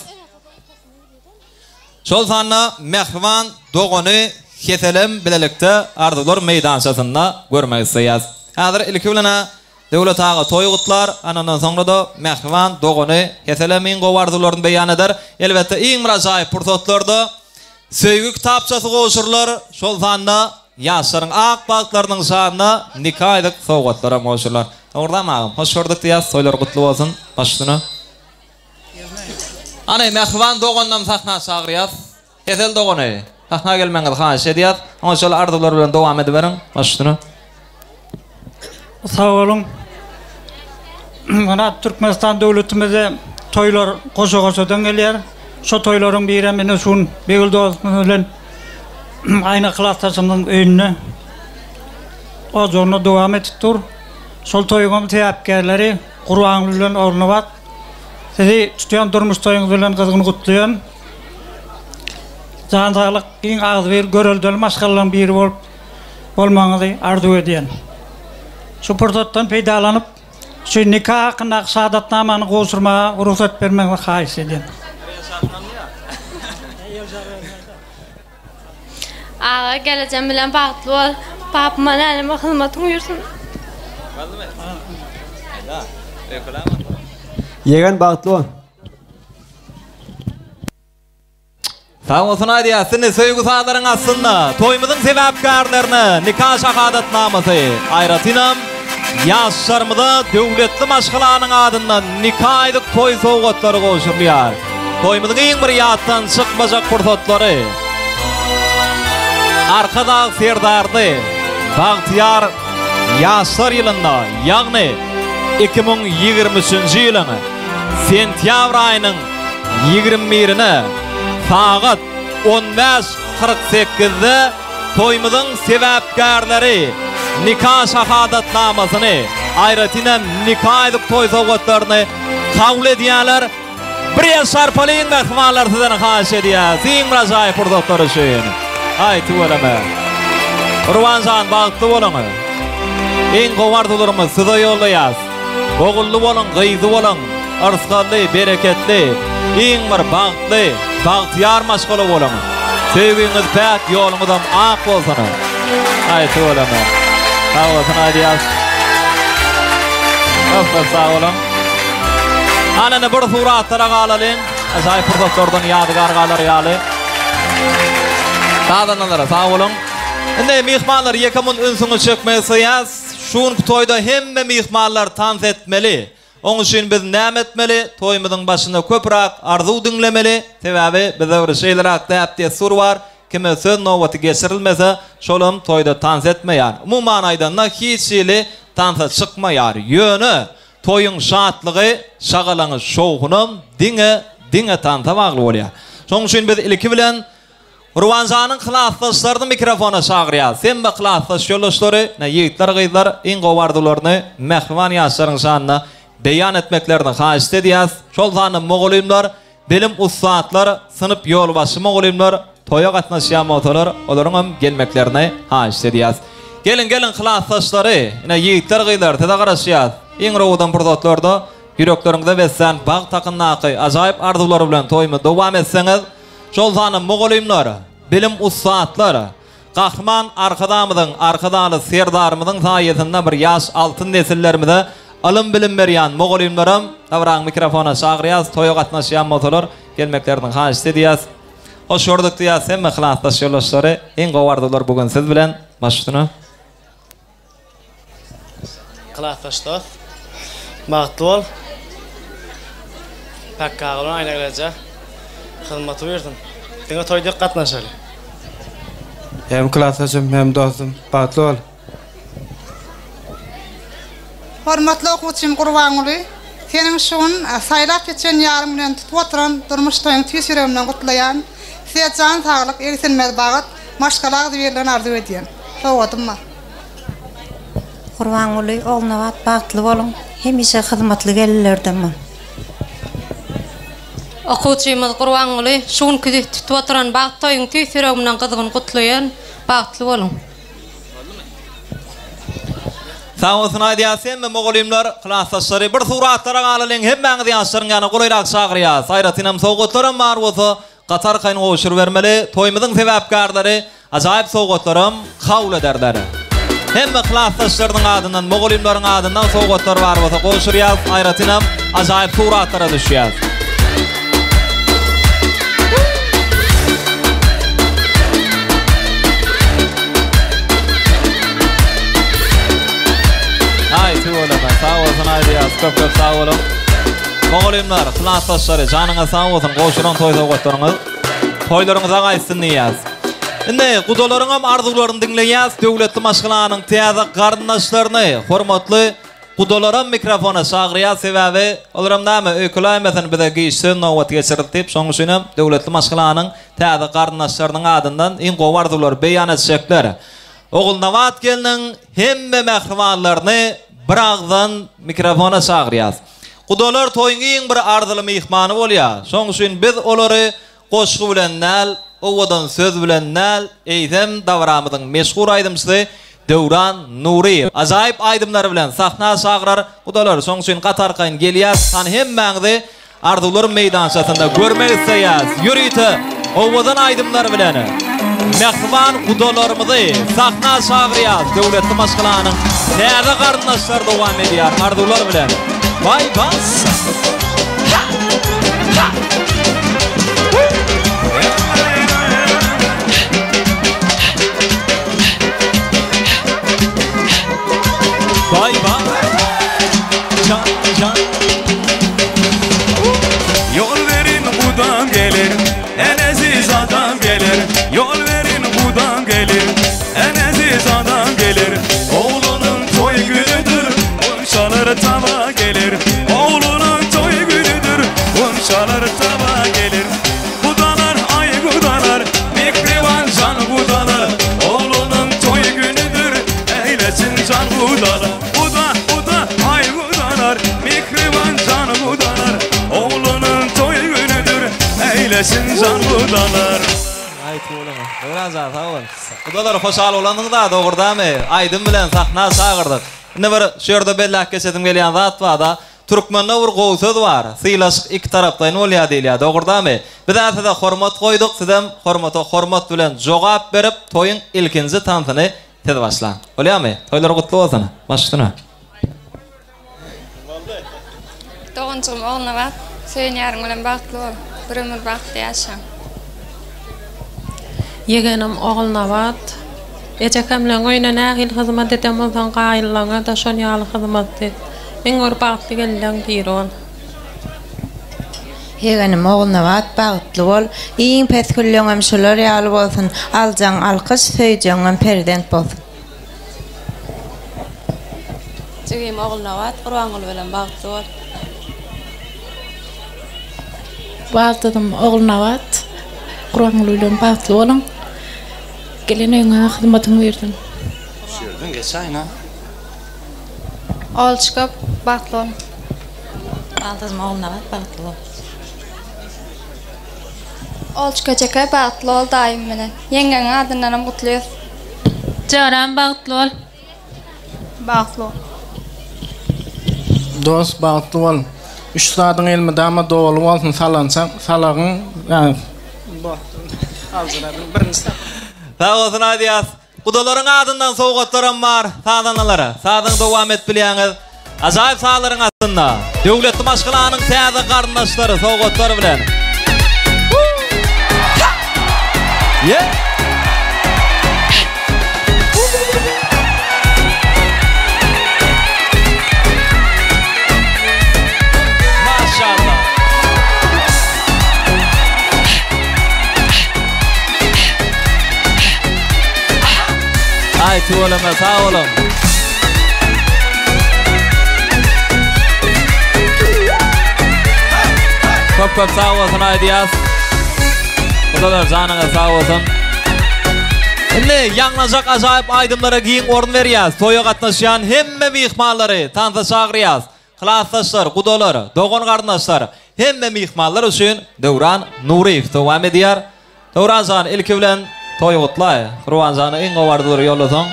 Şol sanda mähriban dogany Heselem bilelikde arzuwlar meýdançasynda görmek isleýäs. Häzir ilki bilen-ä Döwlet aga toý gutlar, anondan soňra-da mähriban dogany Heselem iň gowy arzuwlaryny beýan eder. Elbetde iň bir ajaýyp pursatlarda Söýgi kitapçasy gowşurylar, şol sanda ýaşlaryň ak bagtlarynyň şanyna nika ýüzük sowgatlaram gowşurylar. Ogurlam agam, hoş gördük diýýäs, toýlar gutly bolsun, baş üstüne. Hany, mähriban doganynam sahna çagyrýas. Hesel dogany, sahna gelmegiňizi haýyş edýäs. Oňa şol arzuwlar bilen dowam ediberiň, baş üstüne. Sag boluň. Myrat Türkmenistan döwletimizde toýlar goşa-goşadan gelýär. Şo toýlaryň birem ine şu gün Begil dostumyz bilen aýna klasdaşymyzyň öýünde ojagynda dowam edip dur. Şol toýuňam sebäpkärleri Gurbanguly bilen Ogulnabat. Sizi tutýan durmuş toýuňyz bilen gyzgyn gutlaýan. Jan saglyk, giň agzybir, göreldeli maşgalalaryň biri bolup bolmagyňyzy arzuw edýän. Şu pursatdan peýdalanyp, şu nika hakyndaky şahadatnamany gowşurmaga rugsat bermegiňizi haýyş edýän. Aga gelejem bilen bagtly bol. Papama näneme hyzmatyň buýursyn. Ýegen bagtly bol. Sag bolsun aýdýas indi söýgi sazlaryň astynda toýumyzyň sebäpkärlerine nika şahadatnamasy aýratynam ýaşlarymyza döwletli maşgalanyň adyndan nika ýüzük toý sowgatlary gowşurylýar. Toýumyzyň iň bir ýatdan çykmajak pursatlary Arkadag Serdarly bagtyýar ýaşlar ýylynda ýagny 2023-nji ýylyň sentýabr aýynyň 20 birine sagat 15 48-de toýumyzyň sebäpkärleri nika şahadatnamasyny, aýratynam nika ýüzük toý sowgatlaryny kabul edýärler. Bir el şarpalyň mähribanlar sizden haýyş edýäs iň bir ajaýyp pursatlar üçin. Aý tüweleme. Gurban jan bagtly boluň. Iň gowy arzuwlarymyzy size ýollaýas. Ogully boluň, gyzly boluň. Yrsgally, bereketli, iň bir bagtly, bagtyýar maşgala boluň. Söýgiňiz päk, ýoluňyzam ak bolsun. Aý tüweleme. Sag bolsun aýdýas. Köp köp sag boluň. Hany indi bir suratlara galalyň. Ajaýyp pursatlardan ýadygär galar ýaly. Sazandalara sag boluň. Indi myhmanlar ýeke munt ünsüňizi çekmek isleýäs. Şu günki toýda hemme myhmanlar tans etmeli. Oň üçin biz näme etmeli? Toýumyzyň başynda köpräk arzuw diňlemeli. Sebäbi bizde bir şeýleräk däp-dessur bar. Kime söz nobaty geçirilmese, şolam toýda tans etmeýär. Umuman aýdanda, hiç hili tansa çykmaýar. Ýöne, toýuň şatlygy, şagalaňy, şowhunam diňe, diňe tansa bagly bolýar. Şonuň üçin biz ilki bilen Gurbanjanyň klasdaşlaryny mikrofona çagyrýarys. Hemme klasdaş ýoldaşlary, ine, ýigitler, gyzlar iň gowy arzuwlaryny mähriban ýaşlaryň şanyna beýan etmeklerini haýyşt edýäris. Şol sanda mugallymlar, Bilim ussatlar, synp ýolbaşçy mugallymlar toýa gatnaşýan bolsalar, olaryň hem gelmeklerini haýyşt edýäs. Geliň, geliň klasdaşlary, ine ýigitler, gyzlar size garaşýas. Iň rowadan pursatlarda ýürekleriňize beslän bagt hakyndaky ajaýyp arzuwlar bilen toýumyzy dowam etseňiz, şol sanda mugallymlar, bilim ussatlar, Gahryman Arkadagymyzyň, Arkadagly Serdarymyzyň saýasynda bir ýaş altyn nesillerimize ylym-bilim berýän mugallymlaram dabraň mikrofona çagyrýas, toýa gatnaşýan bolsalar gelmeklerini haýyşt edýäs. Hoş gördük diýýäs hemme klasdaş ýoldaşlary, iň gowy arzuwlar bu gün siz bilen, baş üstüne. Klasdaş dost. Bagtly bol. Päk aga bilen Aýna gelejä. Hyzmaty buýursyn. Diňe toý dek gatnaşaly. Hem klasdaşym hem dostum bagtly bol. Hormatly okuwçym Gurbanguly, seniň şu gün saýlap seçen ýaryň bilen tutup oturan durmuş toýuňy tüýs ýüregimden gutlaýan. Size jan saglyk, egsilmez bagt, maşgala agzybirligini arzuw edýän. Sowgadym bar. Gurbanguly Ogulnabat bagtly boluň hemişe hyzmatly gelinlerden bol. Okuwçymyz Gurbanguly şu günki tutup oturan bagt toýuň tüýs ýüregimden gyzgyn gutlaýan bagtly boluň. Sag bolsun aýdýas hemme mugallymlar klasdaşlary bir suratlara galalyň hemmäňizi ýaşlaryň ýanyna golaýrak çagyrýas aýratynam sowgatlaram bar bolsa Gaty arkaýyn gowşurybermeli, toýumyzyň sebäpkärleri ajaýyp sowgatlaram kabul ederler. Hemme klasdaşlarynyň adyndan, mugallymlaryň adyndan sowgatlar bar bolsa gowşurýas, aýratynam ajaýyp suratlara düşýäs. Aý, tüweleme, sag bolsun aýdýas, köp köp sag boluň. Mugallymlar, klasdaşlary, janyňyz sag bolsun, gowşuran toý sowgatlaryňyz toýlaryňyza gaýtsyn diýýäs. Indi gudalaryňam arzuwlaryny diňleýäs, döwletli maşgalanyň täze garyndaşlaryny, hormatly gudalaram mikrofona çagyrýas, sebäbi olaram näme öýkeläýmesin bize giç söz nobaty geçirildi diýip, şonuň üçinem döwletli maşgalanyň täze garyndaşlarynyň adyndan iň gowy arzuwlary beýan etjekler. Ogulnabat gelniň hemme mähribanlaryny biragzdan mikrofona çagyrýas. Gudalar toýuň iň bir arzyly myhmany bolýar. Şoň üçin biz olary goşgy bilen däl, owadan söz bilen däl, eýsem dabaramyzyň meşhur aýdymçysy Döwran Nuryýew ajaýyp aýdymlary bilen sahna çagyrar. Gudalar, şoň üçin gaty arkaýyn gelýäs. Hany hemmäňizi Arzuwlar meýdançasynda görmek isleýäs. Ýörite owadan aýdymlar bilen mähriban gudalarymyzy sahna çagyrýas. Döwletli maşgalanyň täze garyndaşlary dowam edýär arzuwlar bilen. Baý bas! Baý bas! Jan jan! Ýol berin gudam gelir, en eziz adam gelir. Ýol berin gudam gelir, en eziz adam gelir. Oglunyň toý günüdir, gunçalar taba gelir. Oglunyň toý günüdir, gunçalar taba gelir. Gudalar aý gudalar, mihriban jan gudalar. Oglunyň toý günüdir, eýlesin jan gudalar. Guda, guda, aý gudalar, Mihriban jan gudalar. Oglunyň toý günüdir, eýlesin jan gudalar. Aý tüweleme. Döwran jan sag bol. Gudalar hoşal bolanyňyza dogurdamy aýdym bilen sahna çagyrdyk. Indi bir şu ýerde belläp geçesim gelýän zat barda. Türkmende bir gowy söz bar, sylaşyk iki taraplaýyn bolýar diýilýär, dogurdamy? Biz-ä size hormat goýduk, sizem hormata hormat bilen jogap berip toýuň ilkinji tansyny Siz başlaň. Bolýamy? Toýlar gutly bolsun. Baş üstüne. Doganjygym Ogulnabat, söýen ýaryň bilen bagtly bol. Bir ömür bagtly ýaşa. Ýegenim Ogulnabat, ejekämleň öýüne nähili hyzmat eden bolsaň gaýynlaňa-da şon ýaly hyzmat et. Iň bir bagtly gelinleň biri bol. Ýegenim Ogulnabat bagtly bol. Iň pes külleňem şular ýaly bolsun. Aljaň alkyş, söýjegiňem perzent bolsun. Jigim Ogulnabat Gurbanguly bilen bagtly bol. Baldyzym Ogulnabat Gurbanguly bilen bagtly boluň. Gelen öýüňe hyzmatyň buýursun. Şu ýerden geçäýin-a. Olçka bagtly bol. Baldyzym Ogulnabat bagtly bol. Olçka jeke bagtly bol daýym bilen. Ýeňňeňiň adyndanam gutlaýas. Joram bagtly bol. Bagtly bol. Dos bagtly bol. Üç zadyň elmydama doly bolsun salançak salagyň Sag bolsun aýdýas. Gudalaryň adyndan sowgatlaram bar sazandalara. Sazyňy dowam et bilýäňiz. Ajaýyp sazlaryň astynda döwletli maşgalanyň täze garyndaşlary sowgatlar bilen. Ye! Maşallah. Aý tüweleme sag boluň. Köp köp sag bolsun aýdýas. Gudalar janyňyz sag bolsun. Indi ýaňlanjak ajaýyp aýdymlara giň orun berýäs. Toýa gatnaşýan hemme myhmanlary tansa çagyrýas. Klasdaşlar, gudalar, dogan-garyndaşlar, hemme myhmanlar üçin Döwran Nuryýew dowam edýär. Döwran jan, ilki bilen toýy gutlaý. Gurban jana iň gowy arzuwlary ýollasaň.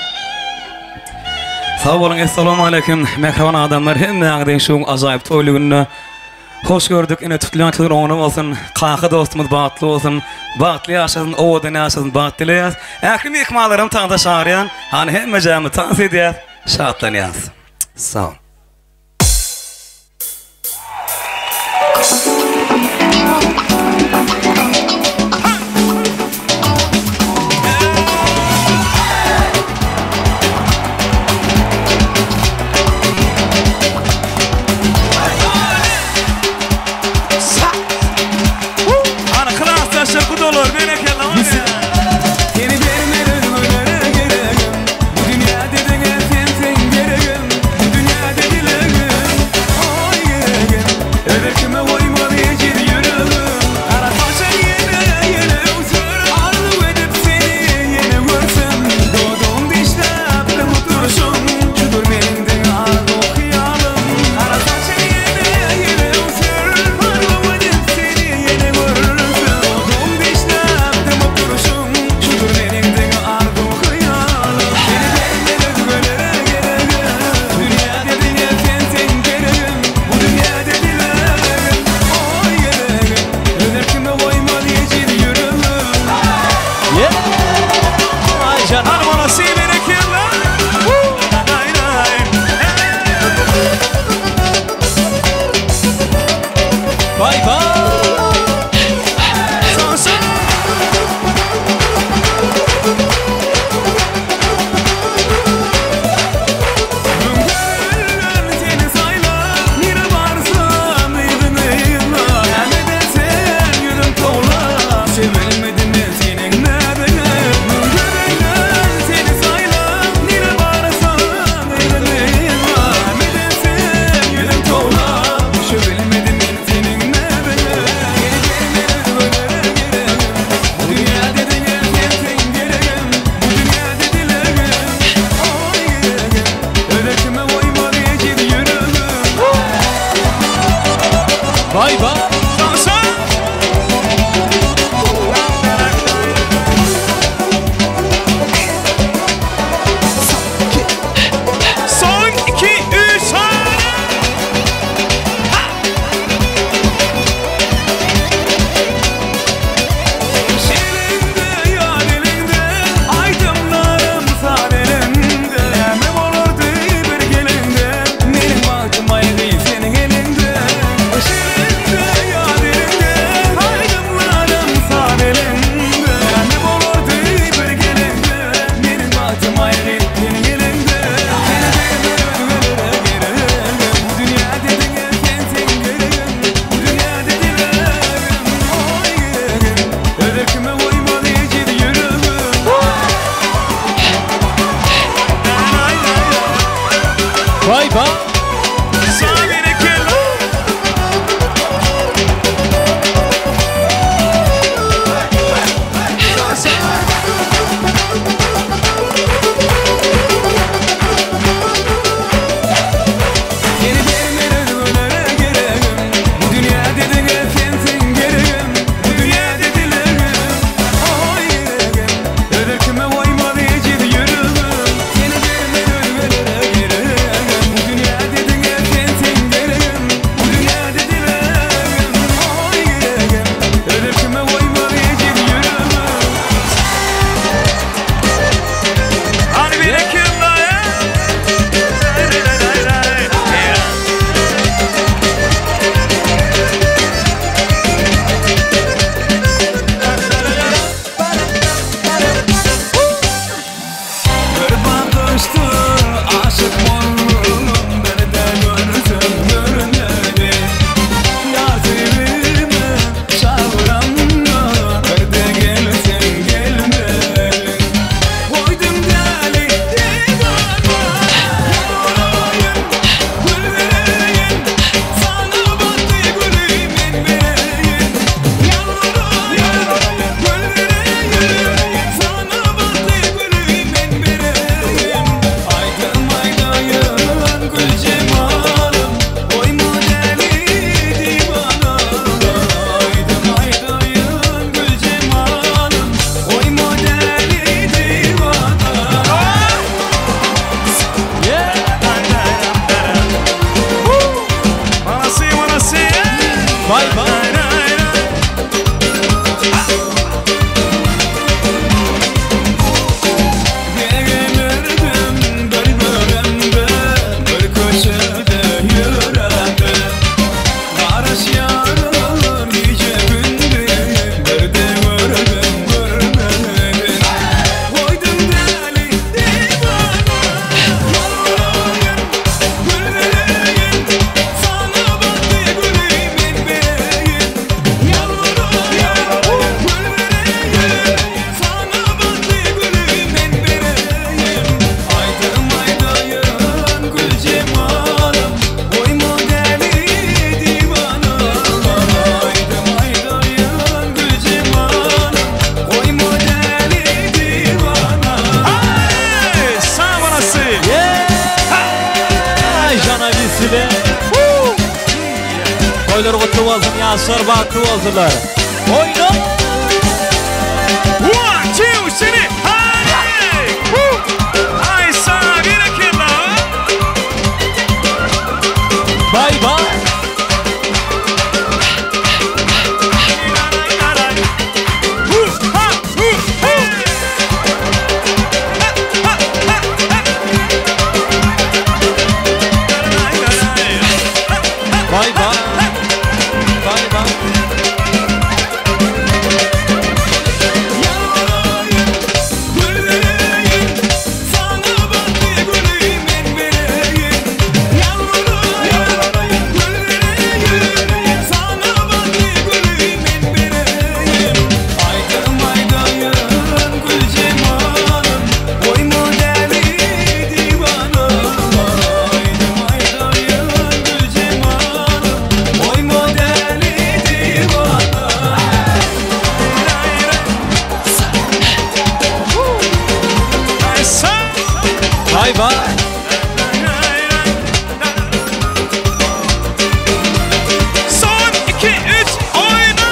Sag boluň Essalawmaleýkim mähriban adamlar hemmäňizi şu ajaýyp toýly günde hoş gördük ine tutulýan toýlar oňuna bolsun kaka dostumyz bagtly bolsun bagtly ýaşasyn owadan ýaşasyn bagt dileýäs ähli myhmanlaram tansa çagyrýan hany hemmejämiz tans edýäs şatlanýas sag. Hany klasdaşlar gudalar berekella Seni bermez özgelere geregim Bu dünýäde diňe sensiň geregim Bu dünýäde. Toýlar gutly bolsun, ýaşlar bagtly bolsunlar. Oýna! One, two, three, hey! Ay sana berekella! Bye bye! Bay bay. Bay bay. Bay bay. Son 2 3 oyna!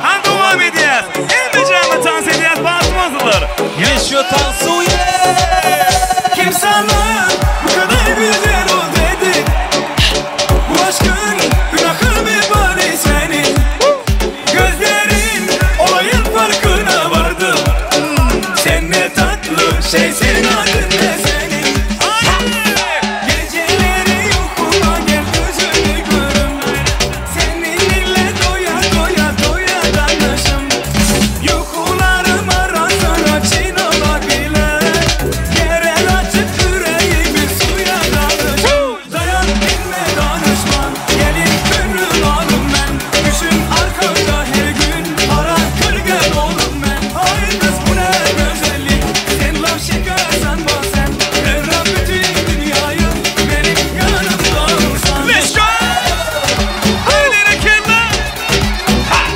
Ha dowam edýäs. Hemme jamy tans edýäs bagtymyzdyr. Ýeşýo tansuýe. Kim sana bu kadar güzel ol dedi? Bu aşkın günahı mı bari senin? Gözlerin olayın farkına vardı. Sen ne tatlı şeysin adın ne senin? Geceleri uykuma gel gözünü görüm. Seninle doya doya doya danışım. Yukularım arasına çin olabilir. Yerel açıp yüreğimi suya dalışım. Dayan dinle danışma, gelin gönül alım ben. Düşün arkamda her gün, para kırgın olum ben. Ay kız bu ne güzellik, sen laf şeker sanma sen. Evren bütün dünyayı benim yanımda olsan. Let's go!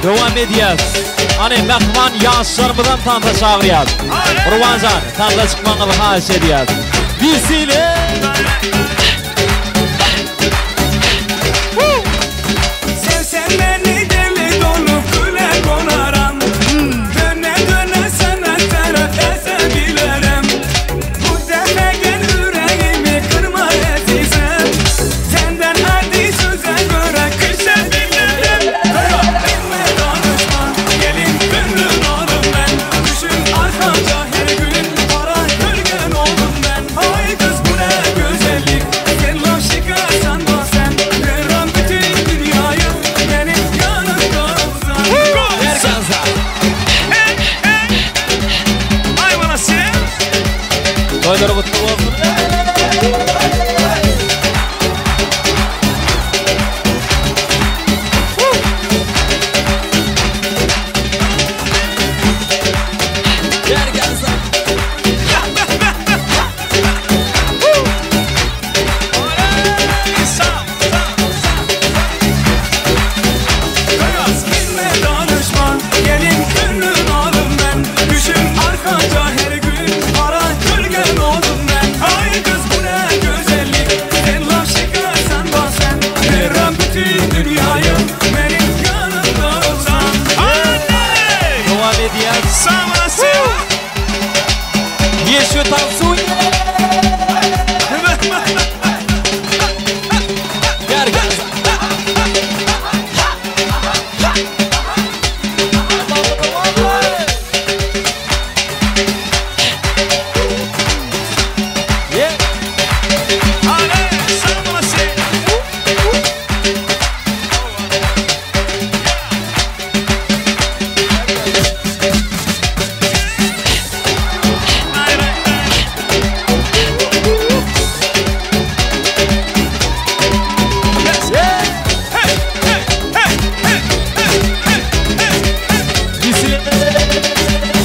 Dowam edýäs. Hany mähriban ýaşlarymyzam tansa çagyrýas. Gurbanjan, tansa çykmagyňyzy haýyş edýäs. Wesile! Sevsen beni deli dolu küle konaram. Döne döne sana taraf esebilirim. Bu defa gel yüreğimi kırma azizim. Senden hadi söze göre kışabilirim. Benimle danışma, gelin gönlün alım ben. Düşün arkamda her gün, para gölgen oldum ben. Ay kız bu ne güzellik, sen laf şeker sanma sen. Devran bütün dünyayı benim yanımda olsan. Ay bana sen. Toýlar gutly bolsun. Kimle danışma, gelin gönlün alım ben. Düşün arkanca her gün, para gölgen oldum ben. Ay kız bu ne güzellik, sen laf şeker sanma sen. Devran bütün dünyayı benim yanımda olsan. Dowam edýäs. Ýeşýo tansuýe. Gel gel.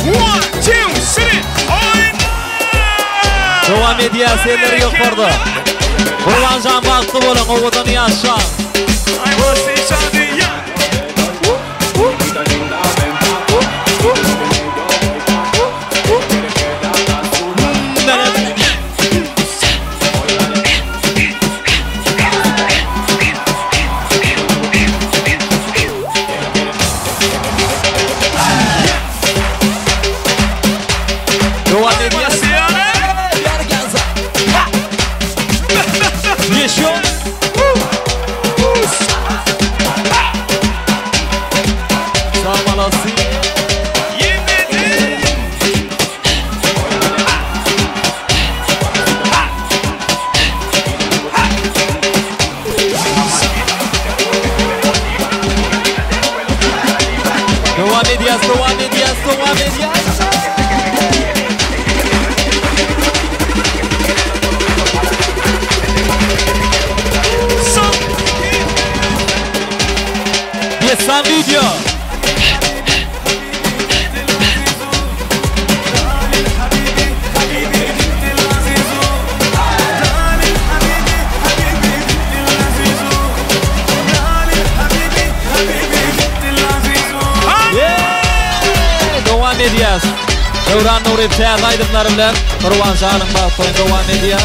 One, two, three, oyna! Dowam edýäs, elleri ýokarda. Gurbanjan bagtly boluň, owadan ýaşaň. Ay bana sen şadiya. Molodsi. Dowam edýäs, dowam edýäs, dowam edýäs. Dessan video. Dowam edýäs. Döwran Nuryýew täze aýdymlary bilen Gurban janyň bagt toýuny dowam edýär.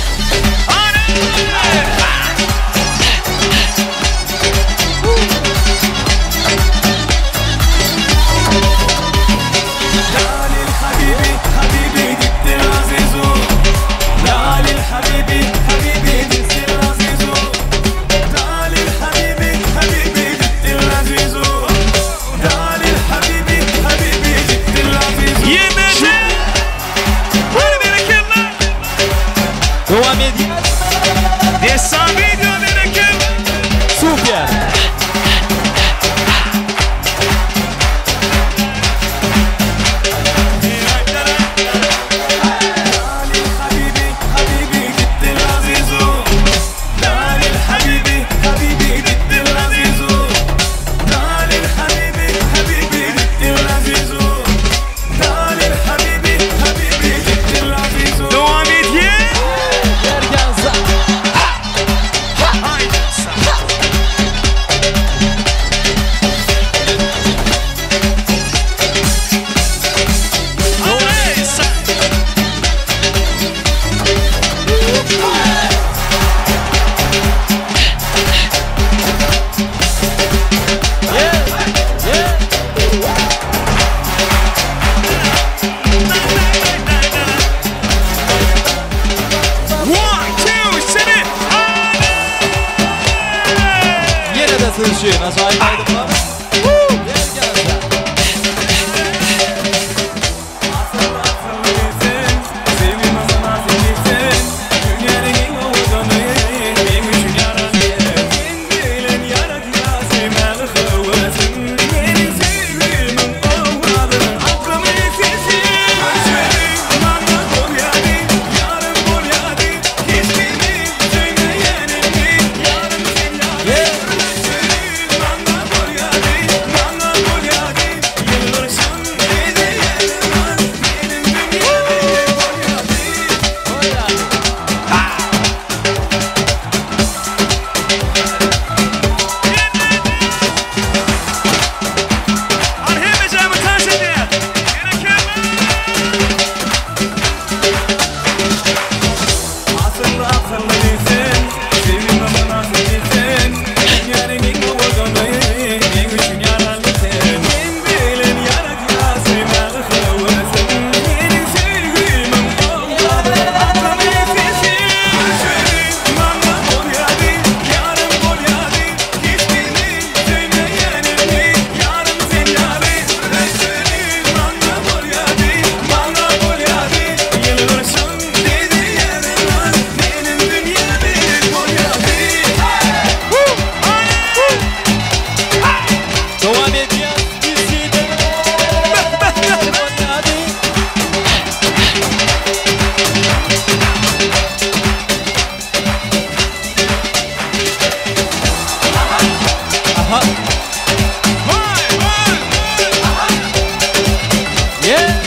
Dowam edýäs. Dessan video berekem. Super. Dowam edýär. One, two, three. Ýene-de siz üçin ajaýyp aýdymlar. Dowam edýäs. Aha. Yeah.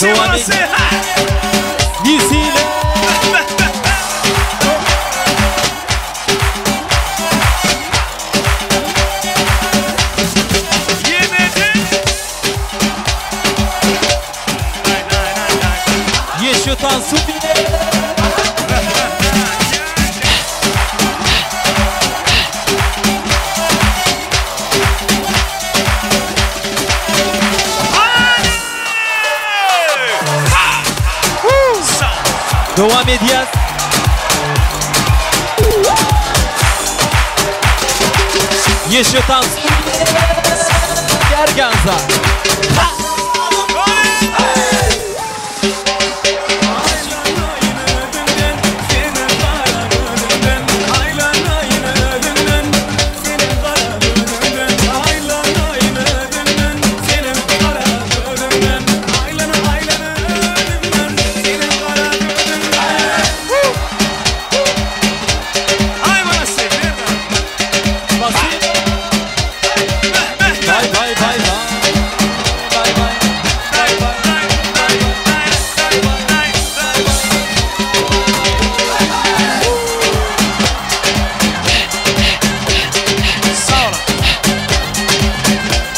Dowam edýäs. Dowam edýäs. Ýeşil tans. Gerganza.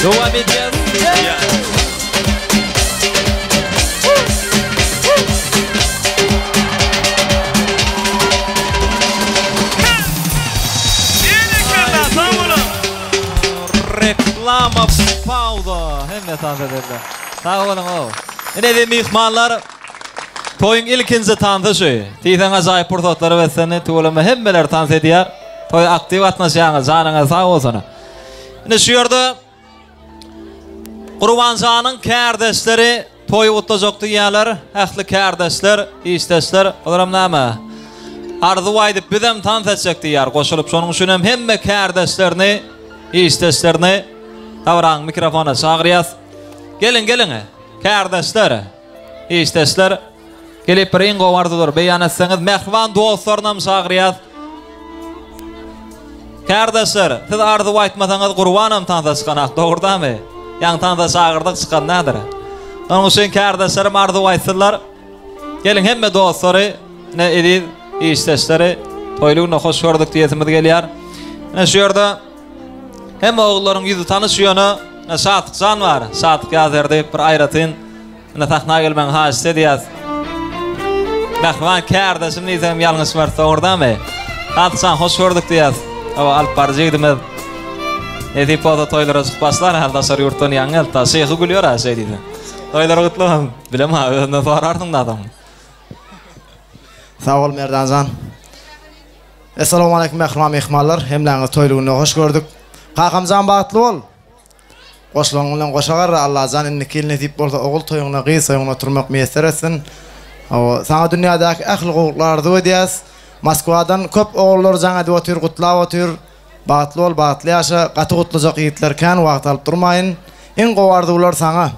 Dowam edýäs. Reklama pauza. Hemme tans ederler. Sag boluň ow. Ine eziz myhmanlar, toýuň ilkinji tansy şu. Diýseň ajaýyp pursatlara beslendi. Tüweleme hemmeler tans edýär. Toýa aktiw gatnaşýaňyz. Janyňyz sag bolsun. Ine şu ýerde Gurbanjanyň kärdeşleri toý gutlajak diýýärler. Ähli kärdeşler, işdeşler, olaram näme? Arzuw aýdyp bizem tans etjek diýýär goşulyp. Şonuň üçin hem hemme kärdeşlerini, işdeşlerini dabaranyň mikrofona çagyrýas. Geliň, geliň, kärdeşler, işdeşler. Gelip bir iň gowy arzuwlary beýan etseňiz, mähriban dostlarynam çagyrýas. Kärdeşler, siz arzuw aýtmasaňyz Gurbanam tansa çykanak, dogry-damy? Ýaňy tansa çagyrdyk, çykan nädir? Onuň üçin kärdeşlerim arzuw aýtsynlar. Geliň hemme dostlary, ine eziz işdeşleri toýly günde hoş gördük diýesimiz gelýär. Ine şu ýerde hemme ogullaryň ýüzi tanyş ýöne Şatlyk jan bar. Şatlyk Ýazberdi bir aýratyn Ine sahna gelmegiňi haýyşt edýäs. Mähriban kärdeşim diýsem ýalňyşmarys dogrudanmy? Hatyjan hoş gördük diýýäs. Hawa alyp baryjy ýigdimiz. Nesip bolsa toýlara çykyp başlar hal daşary ýurtdan ýaňy geldi. Ta şyhy gülýär ha şeý diýse. Toýlary gutlagam. Bilem ha özünden sorarsyň da soň. Sag bol Merdanjan. Essalawmaleýkum mähriban myhmanlar, hemmäňizi toýly günde hoş gördük. Kakamjan bagtly bol. Goşlaryň bilen goşa garra Allajan indiki ýyl nesip bolsa ogul toýuňda gyz toýuňda oturmak miýesser etsin. Hawa, saňa dünýädäki ähli gowulyklary arzuw edýäs. Moskwadan köp ogullar jaň edip otyr, gutlap otyr. Bagtly bol, bagtly ýaşa. Gaty gutlajak ýigitler kän, wagt alyp durmaýyn. Iň gowy arzuwlar saňa.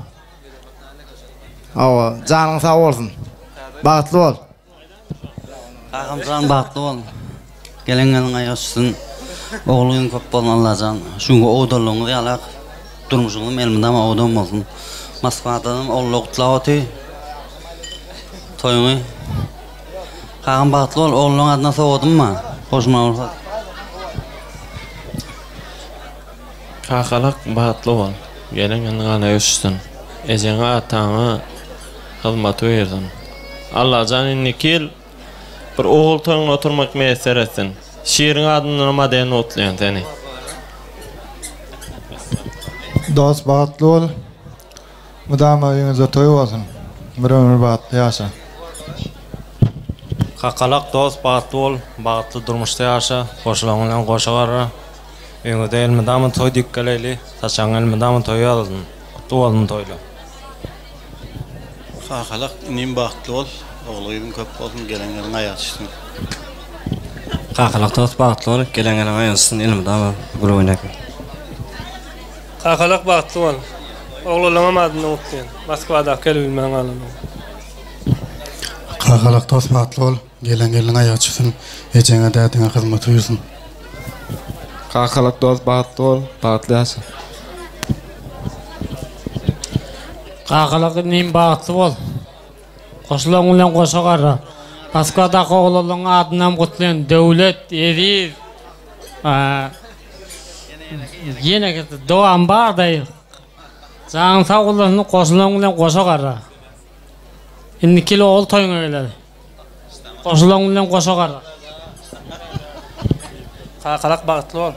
Hawa, janyň sag bolsun. Bagtly bol. Kakamjan bagtly bol. Gelen gelin aýagy düşsün. Ogul gyzyň köp bolsun Allajan. Şu günki owadanlygyňyz ýalak durmuşyňyzam elmydama owadan bolsun. Moskwadanam oglular gutlap otyr. Toýuňy. Kakam bagtly bol. Oglullaň adyndan sowgadym bar. Goşmaga rugsat. Kakalak bagtly bol. Gelen gelin gana öçsün. Ejeňe ataňa Hyzmaty buýursun. Allajan indiki ýyl bir ogul toýuňda oturmak miýesser etsin. Şiriň adyndanam aden gutlaýan seni. Dost bagtly bol. Mydama öýüňizde toý bolsun. Bir ömür bagtly ýaşa. Kakalak dost bagtly bol, bagtly durmuşda ýaşa, goşulaň bilen goşa garra. Öýüňizde elmydama toý dikgeleýli, saçagyň elmydama toý ýazylsyn. Gutly bolsun toýlar. Kakalak inim bagtly bol ogul gyzyň köp bolsun gelen gelin aýagy düşsün. Kakalak dost bagtly bol gelen gelin aýagy düşsün elmydama gül oýnasyn. Kakalak bagtly bol. Oglanlaňam adyndan gutlaýan. Moskwadaky gelip bilmän galanok. Kakalak dost bagtly bol gelen gelin aýagy düşsün ejeňe dädeňe hyzmat buýursyn. Kakalak dost bagtly bol bagtly ýaşa. Kakalak inim bagtly bol. Goşulaň bilen goşa garra. Moskwadaky oglanlaň adynam gutlaýan Döwlet, Eziz. Ýene dowam bar daýy. Janyň sag bolsun goşulaň bilen goşa garra. Indiki ýyl ogul toýuňa geler. Goşulaň bilen goşa garra. Kakalak bagtly bol.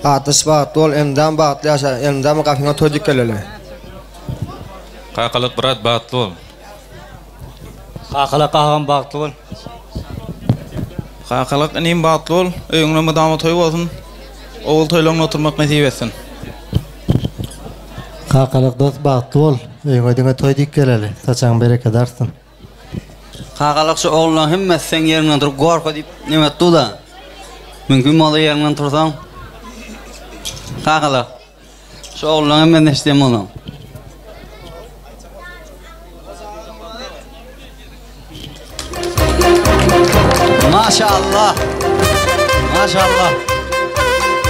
Atyş bagtly bol elmydama bagtly ýaşa elmydama gapyňa toý dikeleli. Kakalak brat bagtly bol. Kakalak agam bagtly bol. Kakalak inim bagtly bol. Öýüňde mydama toý bolsun. Ogul toýlaryňda oturmak nesip etsin. Kakalak dost bagtly bol. Öýüňe diňe toý diýip geleli. Saçagyň berekedi artsyn. Kakalak şu oglanlaň hemmesi seň ýeriňden turup gorka diýip neme etdi-da. Mümkin bolsa ýeriňden tursaň. Kakalak. Şu oglanlaň hemmesini eşidýän bolsaň. Maşallah. Maşallah.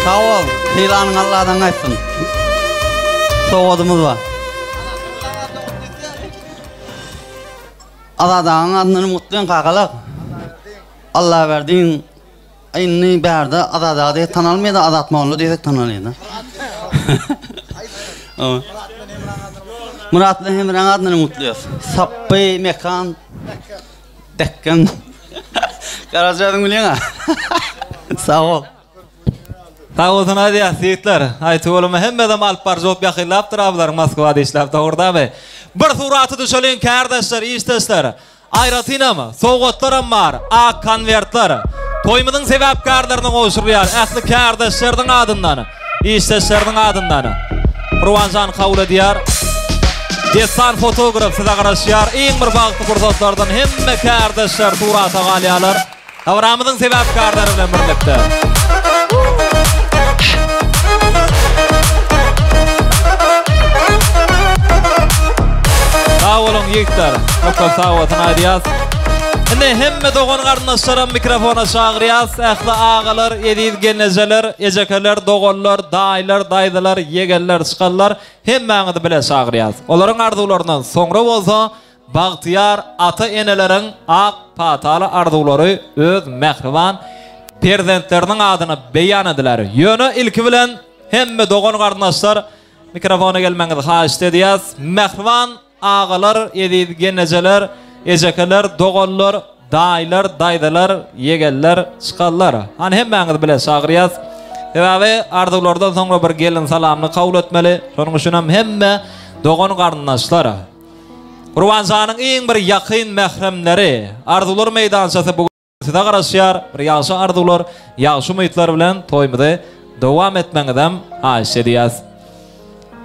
Sag bol. Sylanyň Allahdan gaýtsyn. Sowgadymyz bar. Azat agaň adyndan mutlyň kakalak. Allaberdiň Indi bärde Azat aga diýsek tanalmaýar-da, Azat molla diýsek tanalýar-da. Myrat bilen Hemraň adyndan gutlaýas. Sapby, Mekan, Dekgen. Garaja özüň bilýäň-ä. Sag bol. Sag bolsun aýdýas ýigitler. Aý tüweleme hemmedem alyp baryjy bolup ýakynlapdyr ablaryň Moskwada işläp dogurdamy. Bir surata düşeliň kärdeşler, işdeşler. Aýratynam, sowgatlaram bar, ak konwertler. Toýumyzyň sebäpkärlerine gowşurylýar ähli kärdeşleriniň adyndan, işdeşleriniň adyndan. Gurbanjan kabul edýär. Dessan fotograf size garaşýar. Iň bir bagtly pursatlardan hemme kärdeşler surata galýarlar. Dabaramyzyň sebäpkärleri bilen birlikde. Sag boluň ýigitler. Köp köp sag bolsun aýdýas. Indi hemme dogan garyndaşlaram mikrofona çagyrýas. Ähli agalar, eziz gelnejeler, ejekeler, doganlar, daýylar, daýzalar, ýegenler, çykanlar hemmäňizi bile çagyrýas. Olaryň arzuwlaryndan soňra bolsa Bagtyýar ata-eneleriň ak pataly arzuwlary öz mähriban perzentleriniň adyna beýan ediler. Ýöne ilki bilen hemme dogan-garyndaşlar mikrofona gelmegiňizi haýyşt edýäs. Mähriban agalar, eziz gelnejeler, ejekeler, doganlar, Daýylar, daýzalar, ýegenler, çykanlar. Hany hemmäňizi bile çagyrýas. Sebäbi arzuwlardan soňra bir gelin salamyny kabul etmeli. Şonuň üçinem hemme dogan-garyndaşlar. Gurbanjanyň iň bir ýakyn mähremleri, arzuwlar meýdançasy bu gün size garaşýar. Bir ýagşy arzuwlar, ýagşy umytlar bilen toýumyzy dowam etmegiňizem haýyş edýäs.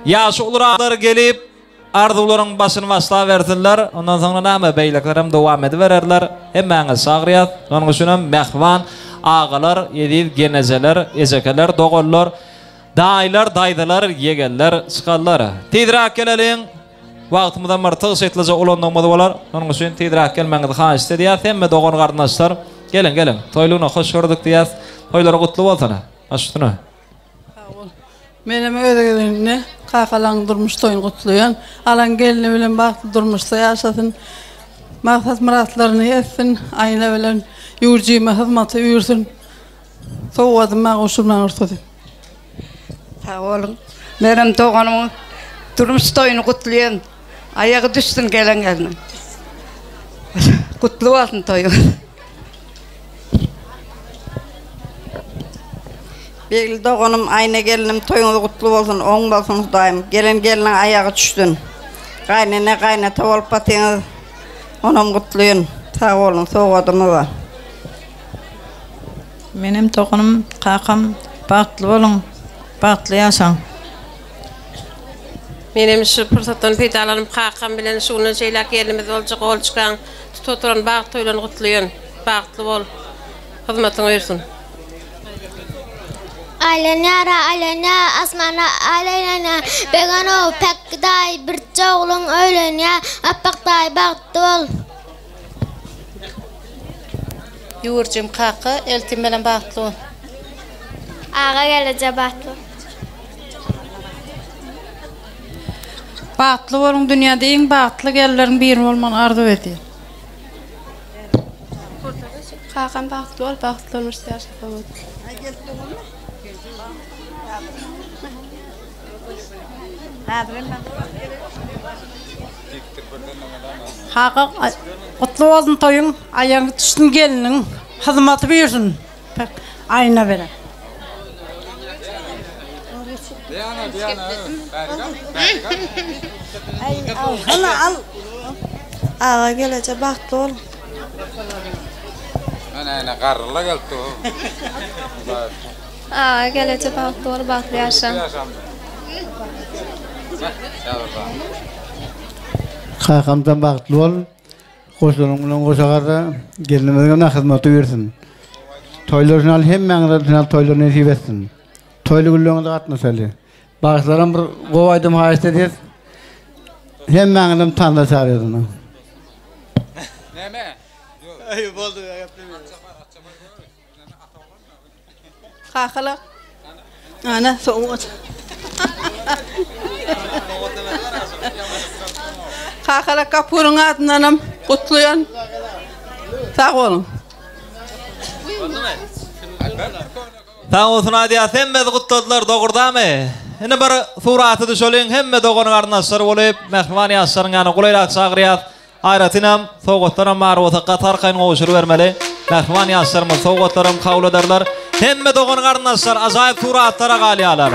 Ýaşy uluraklar gelip, Arzuwlaryň başyny başlabersinler, ondan soňra näme, beýlekilerem dowam edibererler. Hemmäňizi çagyrýas. Şonuň üçinem mähriban agalar, eziz genejeler, ejekeler, doganlar, daýylar, daýzalar, ýegenler, çykanlar. Tizräk geleliň. Wagtymyzam bir tygşytlyja ulandygymyz bolar. Şonuň üçin tizräk gelmegiňizi haýyşt edýäs. Hemme dogan-garyndaşlar, geliň, geliň. Toýlugyna hoş gördük diýýäs. Toýlary gutly bolsun. Baş üstüne. Sag bol. Menem öz gezegimde kakalaň durmuş toýuny gutlaýan. Alan gelni bilen bagtly durmuşda ýaşasyn. Maksat myratlaryny etsin. Aýna bilen ýurjyma hyzmaty üýrsün. Sowgadymy maňa gowşurmaga rugsat et. Sag boluň. Menem doganymyň durmuş toýuny gutlaýan. Aýagy düşsün gelen gelniň. Gutly bolsun toýuňyz. Begli doganym Aýna gelnim toýuňyz gutly bolsun oň bolsun Hudaýym gelen gelniň aýagy düşsün gaýnene gaýnata bolup batyňyz onam gutlyýyn sag boluň sowgadymyza. Menem doganym kakam bagtly boluň bagtly ýaşaň. Menem şu pursatdan peýdalanyp kakam bilen şu günden şeýläk gelnimiz boljak Olçkaň tutup oturan bagt toýlaryny gutlaýan. Bagtly bol. Hyzmatyň öýrsün. Aýlanýar-a, aýlanýar, asmanda aýlanýar. Beganow, Päkgi daýy, birje ogluň öýlenýär. Apbak daýy, bagtly bol. Ýüwürjim kaka, eltim bilen bagtly bol. Aga geleje bagtly bol. Bagtly boluň dünýäde iň bagtly gelinleriň biri bolmagyny arzuw edýän. Kakam bagtly bol bagtly durmuşda ýaşasa boldy. Kaka gutly bolsun toýuň aýagyň düşsün gelniň hyzmaty buýursyn Aýna beren. Aga geleje bagtly boluň. Ene ene garryla gelipdi bu. Aga geleje bagtly bol bagtly ýaşa. Kakamjan bagtly bol. Goşlaryň bilen goşa garra. Gelnimiziň hem hyzmaty bersin. Toýlar şunal hemmäňize şunal toýlar nesip etsin. Toýly günleriňize gatnaşaly. Bagşylaram bir gowy aýdym haýyşt edýäs. Hemmäňizem tansa çagyrýas onda. Näme? Aý boldy Kakalar. Ana sowgat. Kakalar Kapuryň adyndanam gutlaýan. Sag boluň. Sag bolsun aýdýas hemmesi gutladylar dogurdamy? Indi bir surata düşeliň hemme dogan garyndaşlar bolup mähriban ýaşlaryň ýanyna golaýrak çagyrýas. Aýratynam sowgatlaram bar bolsa gaty arkaýyn gowşurybermeli. Mähriban ýaşlarymyz sowgatlaram kabul ederler. Hemme dogan garyndaşlar ajaýyp suratlara galýarlar.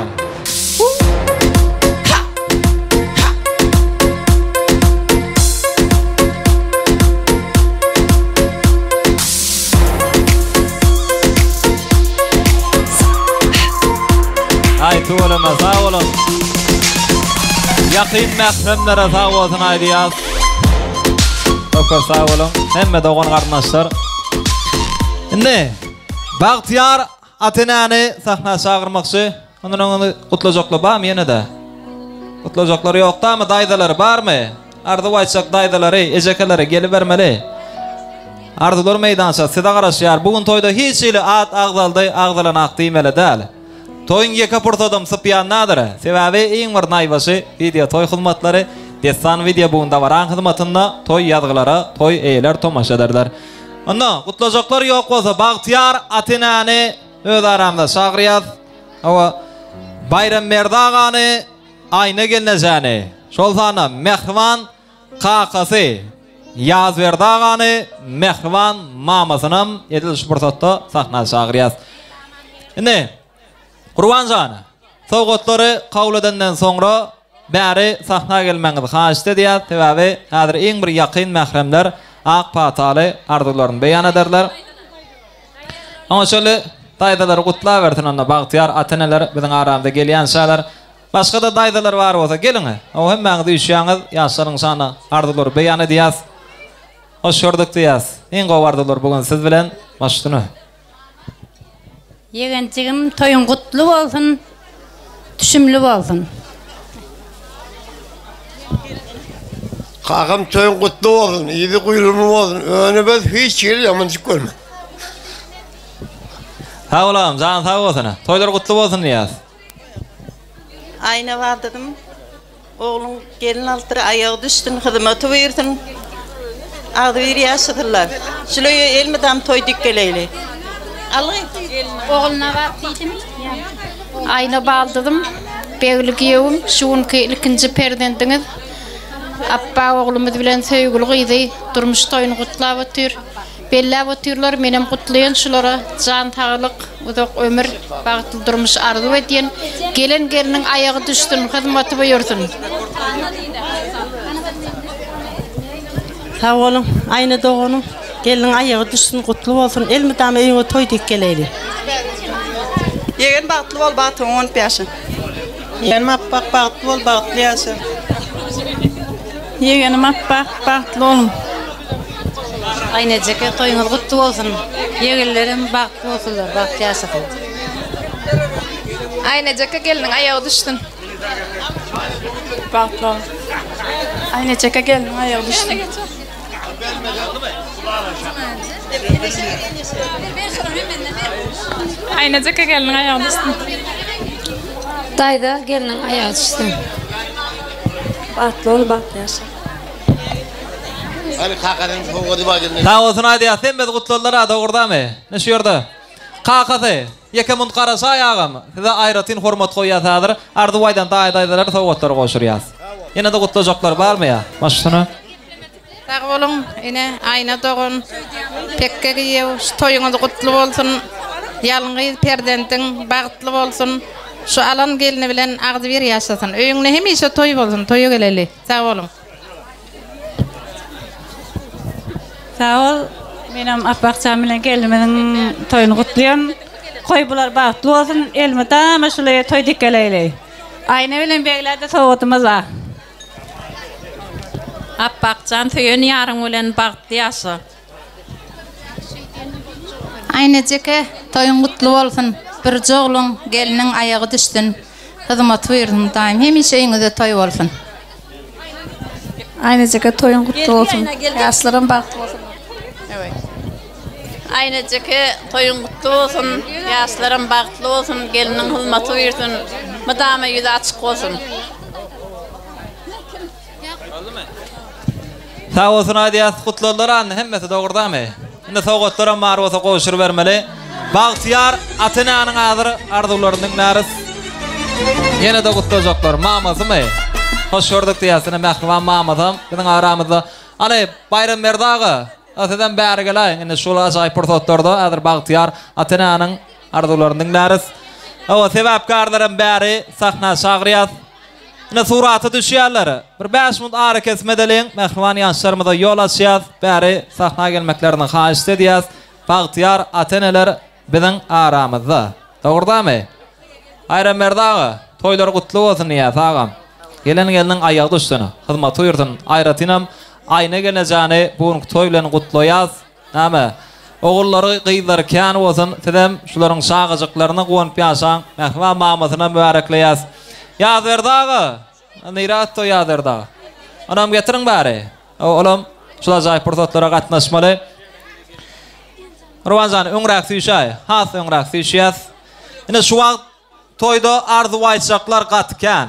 Aý tüweleme sag boluň. Ýakyn mähremlere sag bolsun aýdýas. Köp köp sag boluň. Hemme dogan garyndaşlar. Indi Bagtyýar ata-enäni sahna çagyrmakçy. Ondan öň gutlajaklar barmy ýene-de? Gutlajaklar ýokdamy? Daýzalary barmy? Arzuw aýtjak daýzalary, ejekeleri gelibermeli. Arzuwlar meýdançasy size garaşýar. Bu gün toýda hiç hili at agzaldy, agzalanak diýmeli däl. Toýuň ýeke pursadam sypýan däldir. Sebäbi iň bir naýbaşy wideo toý hyzmatlary Dessan wideo bu gün dabaraň hyzmatynda toý ýazgylara toý eýeler tomaşa ederler. Onda gutlajaklar ýok bolsa Bagtyýar ata-enäni öz aramyza çagyrýas. Hawa Baýramberdi agany Aýna gelnejäni, şol sanda mähriban kakasy Ýazberdi agany, mähriban mamasynam edil şu pursatda sahna çagyrýas. Indi, Gurban jan, sowgatlary kabul edenden soňra bäri sahna gelmegiňizi haýyşt edýäs, sebäbi häzir iň bir ýakyn mähremler ak pataly arzuwlaryny beýan ederler. Oňa şöyle daýzalary gutlabersin onda bagtyýar ata-eneler biziň aramyza gelýänçäler. Başga-da daýzalar bar bolsa geliň. O hemmäňiz üýşýäňiz, ýaşlaryň şanyna arzuwlary beýan edýäs. Hoş gördük diýýäs. Iň gowy arzuwlar bu gün siz bilen. Baş üstüne. Ýegenjigim toýuň gutly bolsun, düşümli bolsun. Kakam toýuň gutly bolsun, yzy guýrumly bolsun, önübez hiç hili ýamanjyk görme. Sag bol agam, janyň sag bolsun. Toýlar gutly bolsun diýýäs. Aýna baldyrym. Ogluň gelin alypdyr, aýagy düşsün, hyzmaty buýursyn. Agzybir ýaşasynlar. Şul öýe elmydam toý dik geleýli. Algy. Ogulnabat diýdimi? Aýna baldyzym, Begli giýewim, şu günki ilkinji perzendiňiz Apbak oglumyz bilen söýgüli gyzy durmuş toýuny gutlap otyr. Belläp otyrlar menem gutlaýan şulara jan saglyk uzak ömür bagtly durmuş arzuw edýän gelen gelniň aýagy düşsün hyzmaty buýursyn. Sag boluň Aýna doganym gelniň aýagy düşsün gutly bolsun elmydama öýüňe toý diýip geleýli. Ýegen bagtly bol bagtyňy gonup ýaşa. Ýegenim Apbak bagtly bol bagtly ýaşa. Ýegenim Apbak bagtly boluň. Aýnejeke toýuňyz gutly bolsun. Ýegenlerim bagtly bolsunlar, bagtly ýaşasyn. Aýnejeke gelniň aýagy düşsün. Bagtly bol. Aýnejeke gelniň aýagy düşsün. Aýnajeke gelniň aýagy düşsün. Daýza gelniň aýagy düşsün. Bagtly bol bagtly ýaşa. Hany kakasynyň sowgady bar gelne. Sag bolsun aýdýas hemmesi gutladylar-a dogurdamy? Ine şu ýerde kakasy Ýeke munt Garaşaý agam size aýratyn hormat goýýas häzir arzuw aýdan daýy daýzalara sowgatlary gowşurýas. Ýene-de gutlajaklar barmy ýa? Baş üstüne. Sag boluň ene Aýna dogan Pekge giýew şu toýuňyz gutly bolsun ýalňyz perzendiň bagtly bolsun şu alan gelni bilen agzybir ýaşasyn öýüňde hemişe toý bolsun toýa geleli sag boluň. Sag bol. Menem Apbakjan bilen gelnimiziň toýuny gutlaýan. Goý bular bagtly bolsun. Elmydama şuly toý dikeleýli. Aýna bilen Beglä-de sowgadymyz bar. Apbakjan söýen ýaryň bilen bagtly ýaşa. Aýnajeke, toýuň gutly bolsun. Birje ogluň, gelniň aýagy düşsün. Hyzmaty buýursyn Hudaýym. Hemişe öýüňizde toý bolsun. Aýnajeke toýuň gutly bolsun. Ýaşlaram bagtly bolsun. Aýnajeke toýuň gutly bolsun. Ýaşlaram bagtly bolsun. Gelniň hyzmaty buýursyn. Mydama ýüzi açyk bolsun. Sag bolsun aýdýas gutladylar anny hemmesi dogurdamy? Indi sowgatlaram bar bolsa gowşurybermeli. Bagtyýar ata-enäniň azyr arzuwlaryny diňläris. Ýene-de gutlajaklar mamasymy? Hoş gördük diýýäs ine mähriban mamasam biziň aramyzda. Hany Baýramberdi aga, sizem bäri geläýiň indi şul ajaýyp pursatlarda häzir Bagtyýar ata-enäniň arzuwlaryny diňläris. Hawa sebäpkärlerem bäri sahna çagyrýas. Ine surata düşýärler. Bir bäş minut arakesme edeliň, mähriban ýaşlarymyza ýol açýas, bäri sahna gelmeklerini haýyşt edýäs. Bagtyýar ata-eneler biziň aramyzda. Dogry-damy? Aýramberdi aga, toýlar gutly bolsun diýýäs agam. Gelen gelniň aýagy düşsün, hyzmaty buýursyn. Aýratynam Aýna gelnejäni bu günki toý bilen gutlaýas. Näme, ogullary, gyzlary kän bolsun, sizem şularyň çagajyklaryna guwanyp ýaşaň. Mähriban mamasyna mübärekleýäs. Ýazberdi aga! Nirä gitdi o Ýazberdi aga? Onam getiriň bäri. Olam şul ajaýyp pursatlara gatnaşmaly. Gurban jan, öňräk süýşäý. Has öňräk süýşýäs. Ine şu wagt toýda arzuw aýtjaklar gaty kän.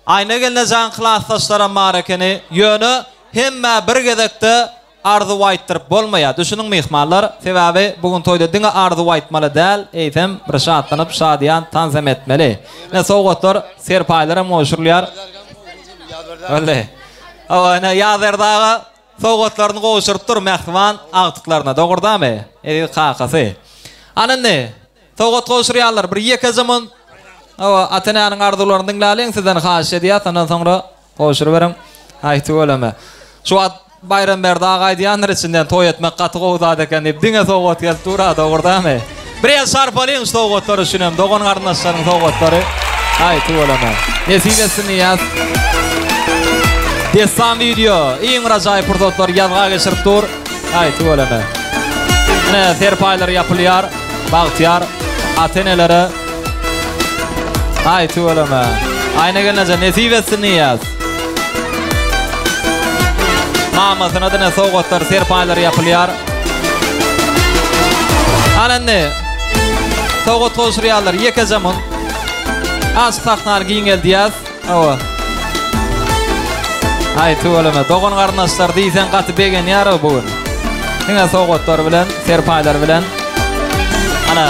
Aýna gelnejaň klasdaşlaram bar ekeni. Ýöne hemmä bir gezekde Arzuw aýtdyryp bolmaýar, düşüniň myhmanlar, sebäbi bu gün toýda diňe arzuw aýtmaly däl, eýsem bir şatlanyp şadyýan tans hem etmeli. Ine sowgatlar, serpaýlar hem gowşurylýar. Boldy. Hawa, ine Ýazberdi aga sowgatlaryny gowşuryp dur mähriban agtyklaryna, dogurdamy, eziz kakasy. Ana indi, sowgat gowşurýarlar, bir ýekeje munt, hawa, ata-enäniň arzuwlaryny diňläliň, sizden haýyş edýäs, ondan soňra Gowşuryberiň. Aý tüweleme. Şu wagt Baýramberdi aga aýdýandyr içinden toý etmek gaty gowy zat eken diýip diňe sowgat gelip dur-a dogurdamy? Bir el şarpalyň şu sowgatlar üçinem dogan garyndaşlaryň sowgatlary. Aý tüweleme. Nesip etsin diýýäs. Dessan wideo iň bir ajaýyp pursatlary ýazga geçirip dur. Aý tüweleme. Ine serpaýlar ýapylýar. Bagtyýar ata-enelere Aý tüweleme. Aýna gelneje nesip etsin diýýäs. Mamasyna diňe sowgatlar, serpaýlar ýapylýar. Ana indi sowgat gowşurýarlar ýekeje mun. Aç sahnany giňeldýäs. Hawa. Aý tüweleme dogan garyndaşlar diýseň gaty begenýär bu gün. Diňe sowgatlar bilen, serpaýlar bilen. Ana.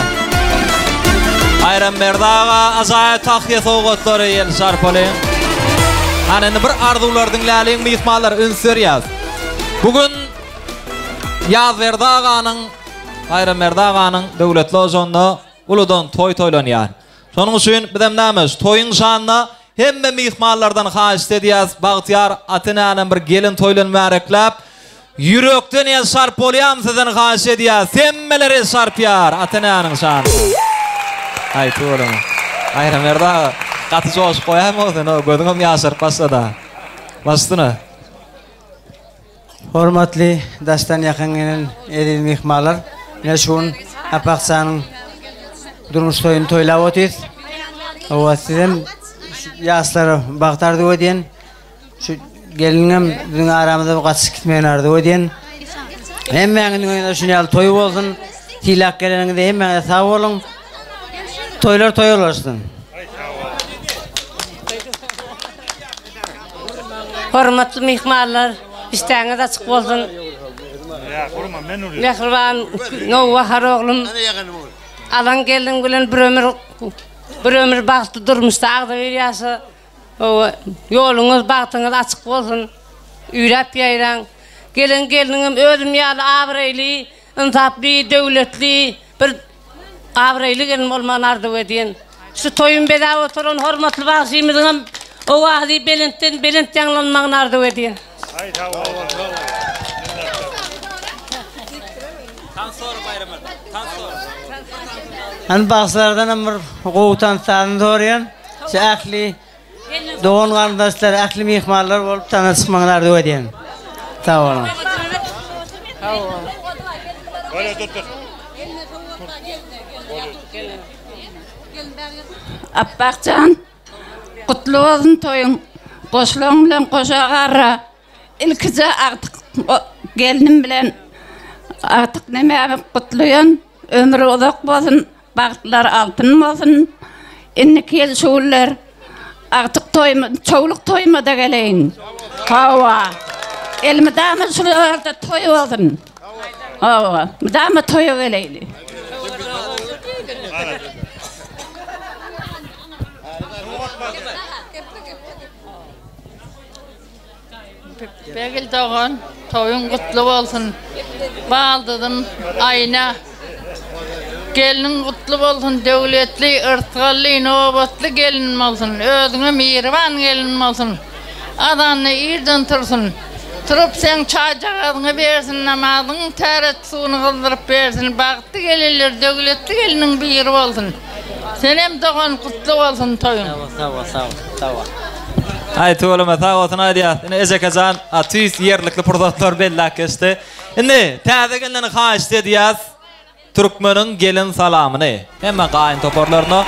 Baýramberdi aga ajaýyp tahýa sowgatlary ýel şarpaly. Ana indi bir arzuwlar diňläliň myhmanlar üns berýäs. Bu gün Ýazberdi aganyň Baýramberdi aganyň döwletli ojagynda uludan toý toýlanýar. Şonuň üçin bizem näme, şu toýuň şanyna hemme myhmanlardan haýyşt edýäs, bagtyýar ata-enänem bir gelin toý bilen mübärekläp, ýürekden el çarp bolýamy sizden haýyş edýäs, hemmeler el çarpýar ata-enäniň şanyna. Aý tüweleme. Baýramberdi aga, gaty joşup goýaýma sen, gözüňem ýaşaryp başlady-a. Baş üstüne. Hormatly daşdan ýakyn gelen eziz myhmanlar, ine şu gün Apakjanyň durmuş toýuny toýlap otyrys. Hawa, sizem şu ýaşlara bagt arzuw edýän. Şu gelniňem biziň aramyzda gaçyp gitmegini arzuw edýän. Hemmäňiziň öýüňizde şuny ýaly toý bolsun. Sylap geleniňize hemmäňize sag boluň. Toýlar toýa ulaşsyn. Hormatly myhmanlar, işdäňiz açyk bolsun. Mähriban Nowbahar oglum, alan gelniň bilen bir ömür bir ömür bagtly durmuşda agzybir ýaşa. Ýoluňyz, bagtyňyz açyk bolsun. Üýräp ýaýraň. Gelen gelniňem özüm ýaly abraýly, ynsaply, döwletli bir Abraýly gelin bolmagyny arzuw edýän. Şu toýuny bezäp oturan hormatly bagşymyzyňam owazy belentden belent ýaňlanmagyny arzuw edýän. Tans sora Baýramberdi. Tans sora. Hany bagşylardanam bir gowy tans sazyny soraýan. Şu ähli dogan garyndaşlar, ähli myhmanlar bolup tana çykmagyny arzuw edýän. Sag boluň. Bolýa dur dur. Apbakjan, gutly bolsun toýuň. Goşlaň bilen goşa garra. Ilkije agtyk gelnim bilen agtyk nemämi gutlaýan. Ömri uzak bolsun, bagtlary altyn bolsun. Indiki ýyl şu günler agtyk toýuma, çowluk toýuma-da geleýin. Hawa. Elmydama şularda toý bolsun. Hawa, mydama toýa geleýli. Begil dogan, toýuň gutly bolsun. Baldyzym Aýna. Gelniň gutly bolsun, döwletli, yrsgally, nobatly gelin bolsun. Özüňe mihriban gelin bolsun. Azanda irden tursun. Turup seň çaýjagazyňy bersin, namazyňyň täret suwuny gyzdyryp bersin. Bagtly gelinler, döwletli gelniň biri bolsun. Senem dogan gutly bolsun toýuň. Sag bol, sag bol, sag bol. Aý tüweleme sag bolsun aýdýas. Ine Ejekejan a tüýs ýerlikli pursatlar belläp geçdi. Indi täze gelneni haýyşt edýäs türkmeniň gelin salamyny hemme gaýyn toparlaryna.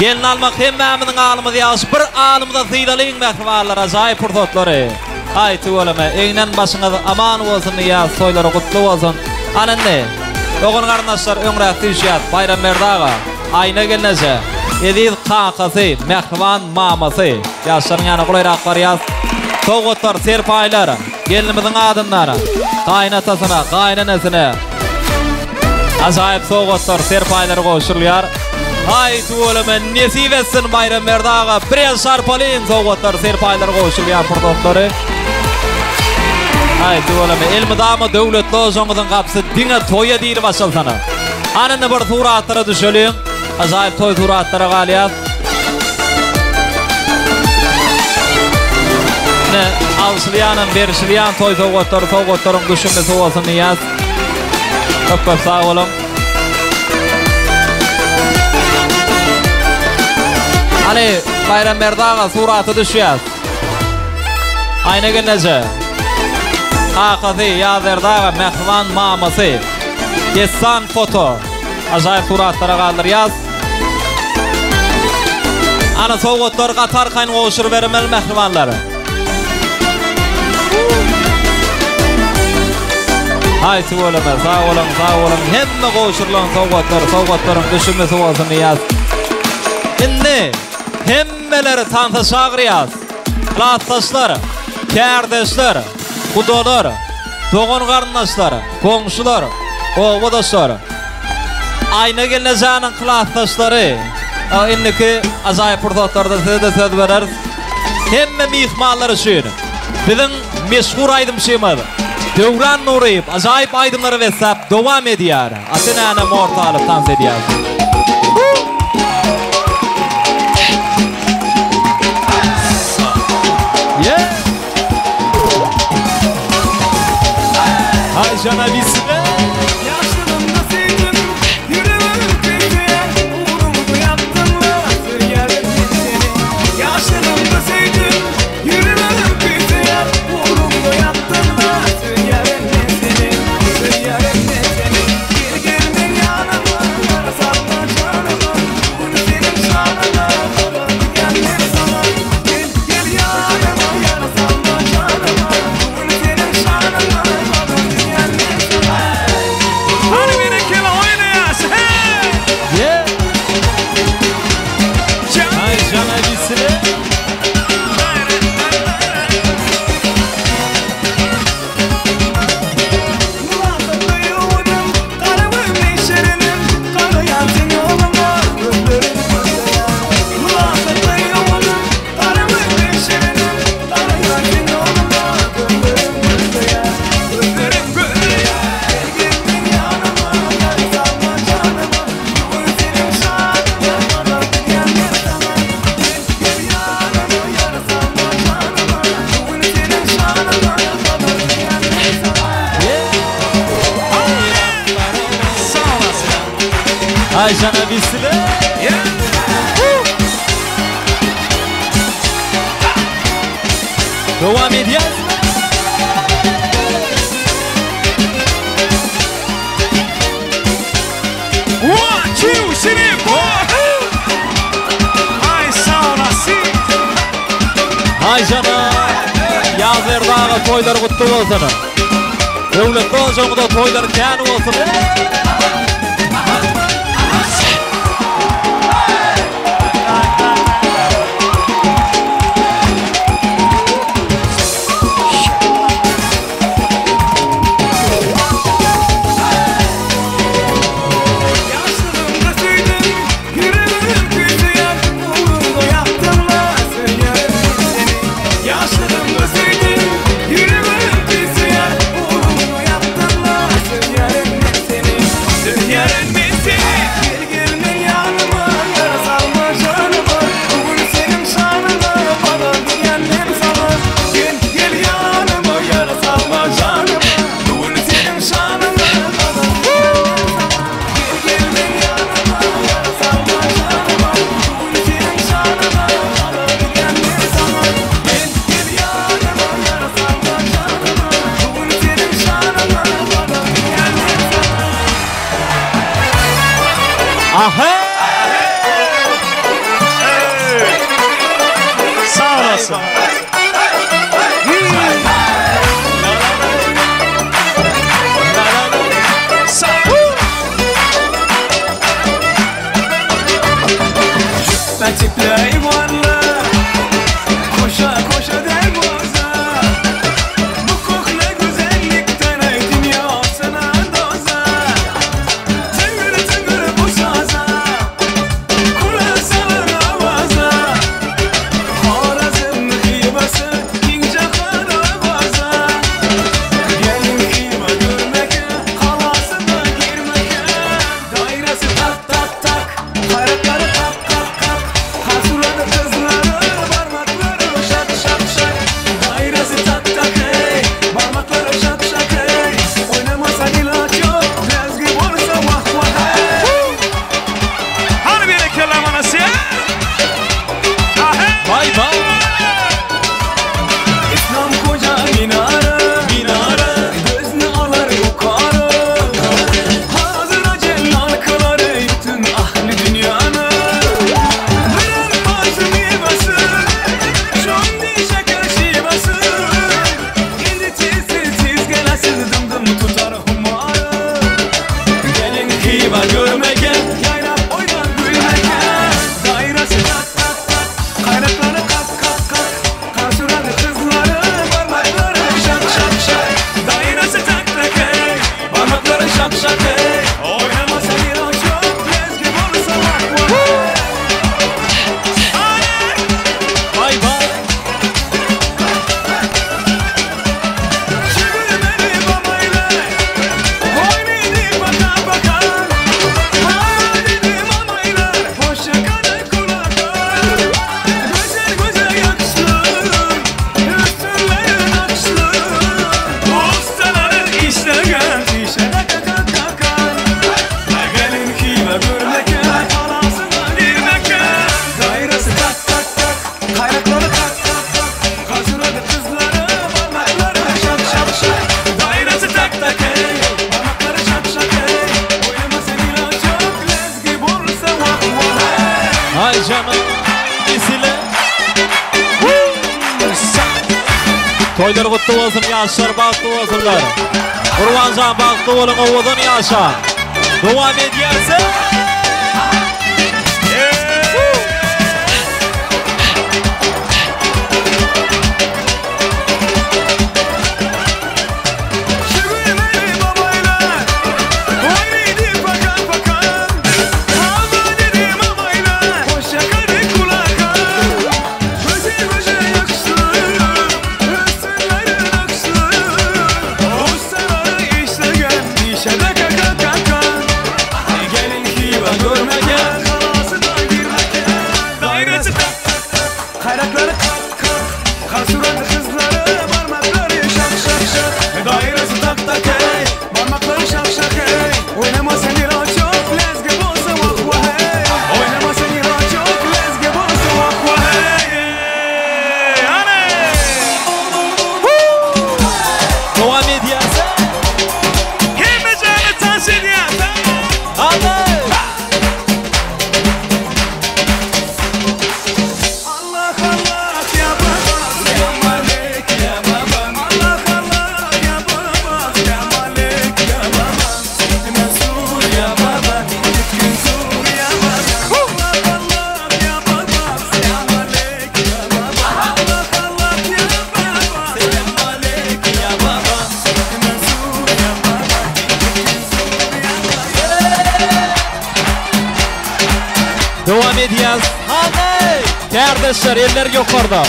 Gelin almak hemmämiziň alymyz ýagşy bir alymyza sylalyň mähribanlar ajaýyp pursatlary. Aý tüweleme egnen başyňyz aman bolsun diýýäs toýlary gutly bolsun. Ana indi dogan garyndaşlar öňräk süýşýäs Baýramberdi aga, Aýna gelneje, eziz kakasy, mähriban mamasy ýaşlaryň ýanyna golaýrak barýas. Sowgatlar, serpaýlar gelnimiziň adyndan gaýynatasyna, gaýynenesine ajaýyp sowgatlar, serpaýlar gowşurylýar. Aý tüweleme nesip etsin Baýramberdi aga bir el şarpalyň sowgatlar serpaýlar gowşurylýan pursatlary. Aý tüweleme elmydama döwletli ojagyňyzyň gapysy diňe toýa diýlip açylsana. Hany indi bir suratlara düşeliň. Ajaýyp toý suratlara galýas. Ine alşylýanam berişilýän toý sowgatlary sowgatlaryň düşümlisi bolsun diýýäs. Köp köp sag boluň. Hany Baýramberdi aga surata düşýäs. Aýna gelneje. Kakasy Ýazberdi aga mähriban mamasy. Dessan foto. Ajaýyp suratlara galdyrýas. Ana sowgatlary gaty arkaýyn gowşurybermeli mähribanlar. Haý tüweleme, sag boluň, sag boluň. Hemme gowşurylan sowgatlar, sowgatlaryň düşümlisi bolsun diýýäs. Indi hemmeleri tansa çagyrýas. Klasdaşlar, kärdeşler, gudalar, dogan-garyndaşlar, goňşular, obadaşlar. Aýna gelnejäniň klasdaşlary, indiki ajaýyp pursatlarda size-de söz bereris. Hemme myhmanlar üçin biziň meşhur aýdymçymyz Döwran Nuryýew ajaýyp aýdymlary besläp dowam edýär. Ata-enänem orta alyp tans edýär. Haý jana bisme. Ýaşlygymda söýdüm, ýüregim küýseýär, Ugrumda ýakdyň-la, söýýärin men seni. Ýaşlygymda söýdüm, ýüregim küýseýär, Ugrumda ýakdyň-la, söýýärin men seni, Söýýärin men seni. Gel, gel meň ýanyma, ýara salma. Ayşana bisile. Dowam edýäs. One, two, three, four. Ay sağ olasın. Ayşana. Ýazberdi aga toýlar gutly bolsun. Döwletli boljagyňyzda toýlar kän bolsun. Yaşlılığımda sevdim, yüreğim küsüyor, uğrunda yaptımla söylerim seni. Yaşlılığımda sevdim, yüreğim küsüyor, uğrunda yaptımla söylerim seni. Söylerim ben seni, gel gel men yanıma, yara salma canıma, bugün senin şanına, bana diyenler sana. Gel gel yanıma, yara salma canıma, bugün senin şanına, bana diyenler sana. Gel gel yanıma, yara salma canıma, bugün senin şanına, bana diyenler sana. Gel gel yanıma, yara salma canıma, bugün senin şanına, bana diyenler sana. Aha! Sağ olasın. Cübbe varlı, koşa koşa derboza. Bu kokla güzellikten ey dünyasına doza. Tıngır tıngır bu saza, kulak salır avaza. Xorazm xivası, ince karabaza. Gelin xiva görmeke, kalasına girmeke. Dairesi tak tak tak, hayratları tak tak tak. Hasuradı kızları, parmakları şak şak şak. Dairesi tak tak hey, parmakları şak şak hey. Oynamasa ilaç yok, lezgi olsa vah vah hey. Hani bir kelam anası? Vay vay. İslam koca minare, minare, Gözni alar yukarı. Hazıra cellal kılar bütün ahli dünyanı. Birer parça meyvesi, şondi şeker şivesi. Indi tiz tiz tiz gelesiz dım dım tutar humarı. Gelin hiva görmeke, yaynap oynar gülmeke. Dairesi tak tak tak, kaynakları kak kak kak. Karşıladı kızları, parmakları şak şak şak. Dairesi tak tak hey, parmakları şak şak hey. Oynamasa bir çok, lezgi olursa vah vah. Vay vay. Çevirmeli babayla, oynaydı baka baka. Ha dedim amayla, hoşça kalın kulaka. Güzel güzel yakışlı, üstünleri nakışlı. Ustaların işlegen, işe de kaka kaka. Gelin kime görmeke, kalasına girmeke. Dairesi tak tak tak, kaynakları tak tak tak. Kazıradı kızları, parmakları şak şak şak. Dairesi tak tak hey, parmakları şak şak hey. Oynamasa ilaç yok, lezgi olursa vah vah hey. Ay canım. Bisile. Toýlar gutly bolsun, ýaşlar bagtly bolsunlar. Gurbanjan bagtly boluň, owadan ýaşa. Dowam edýäs. Çevirmeli babayla, oynaydı pakan pakan. Hava dedim amayla, hoşça kalın kulaka. Güzel güzel yakışlı, üstünleri nakışlı. Ustaları işlegen, işe de kaka kaka. Gelin hiva Kärdeşler, eller ýokarda.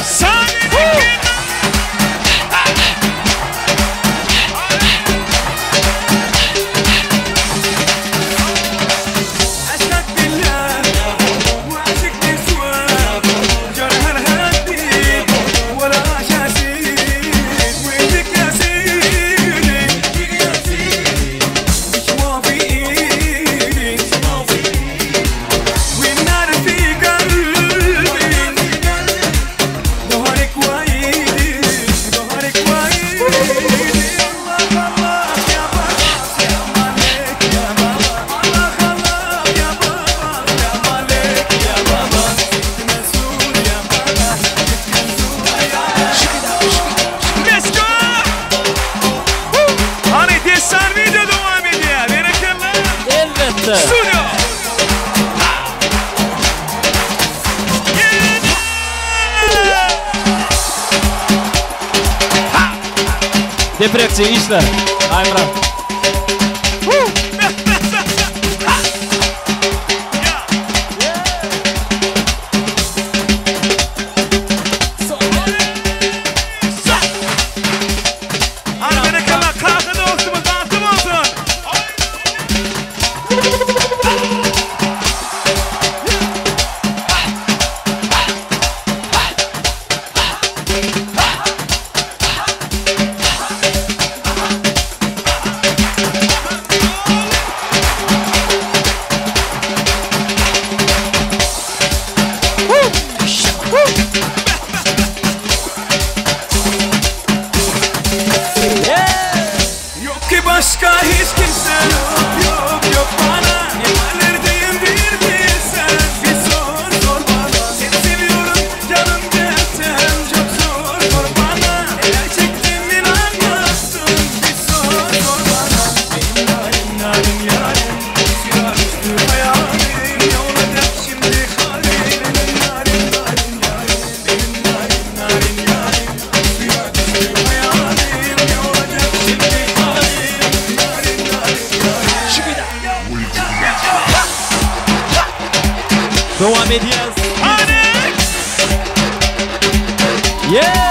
Let's go! Hani destan video dowam edýär. Berekella. Elbetde. Studio. Deprekçi işle. Aýmyrat. Hani berekella kaka dostumuz bagtly bolsun. Yok ki başka hiç kimse yok yok yok bana Ne hallerdeyim bir bilsen bir sor sor bana Seni seviyorum canım gelsen çok zor sor bana Neler çektim inanmazsın bir sor sor bana Benim narim narim yarim Suya düştü hayalim Ne olacak şimdi halim Benim narim narim yarim Benim narim narim yarim Suya düştü hayalim Ne olacak şimdi halim Dowam edýäs. Yeah!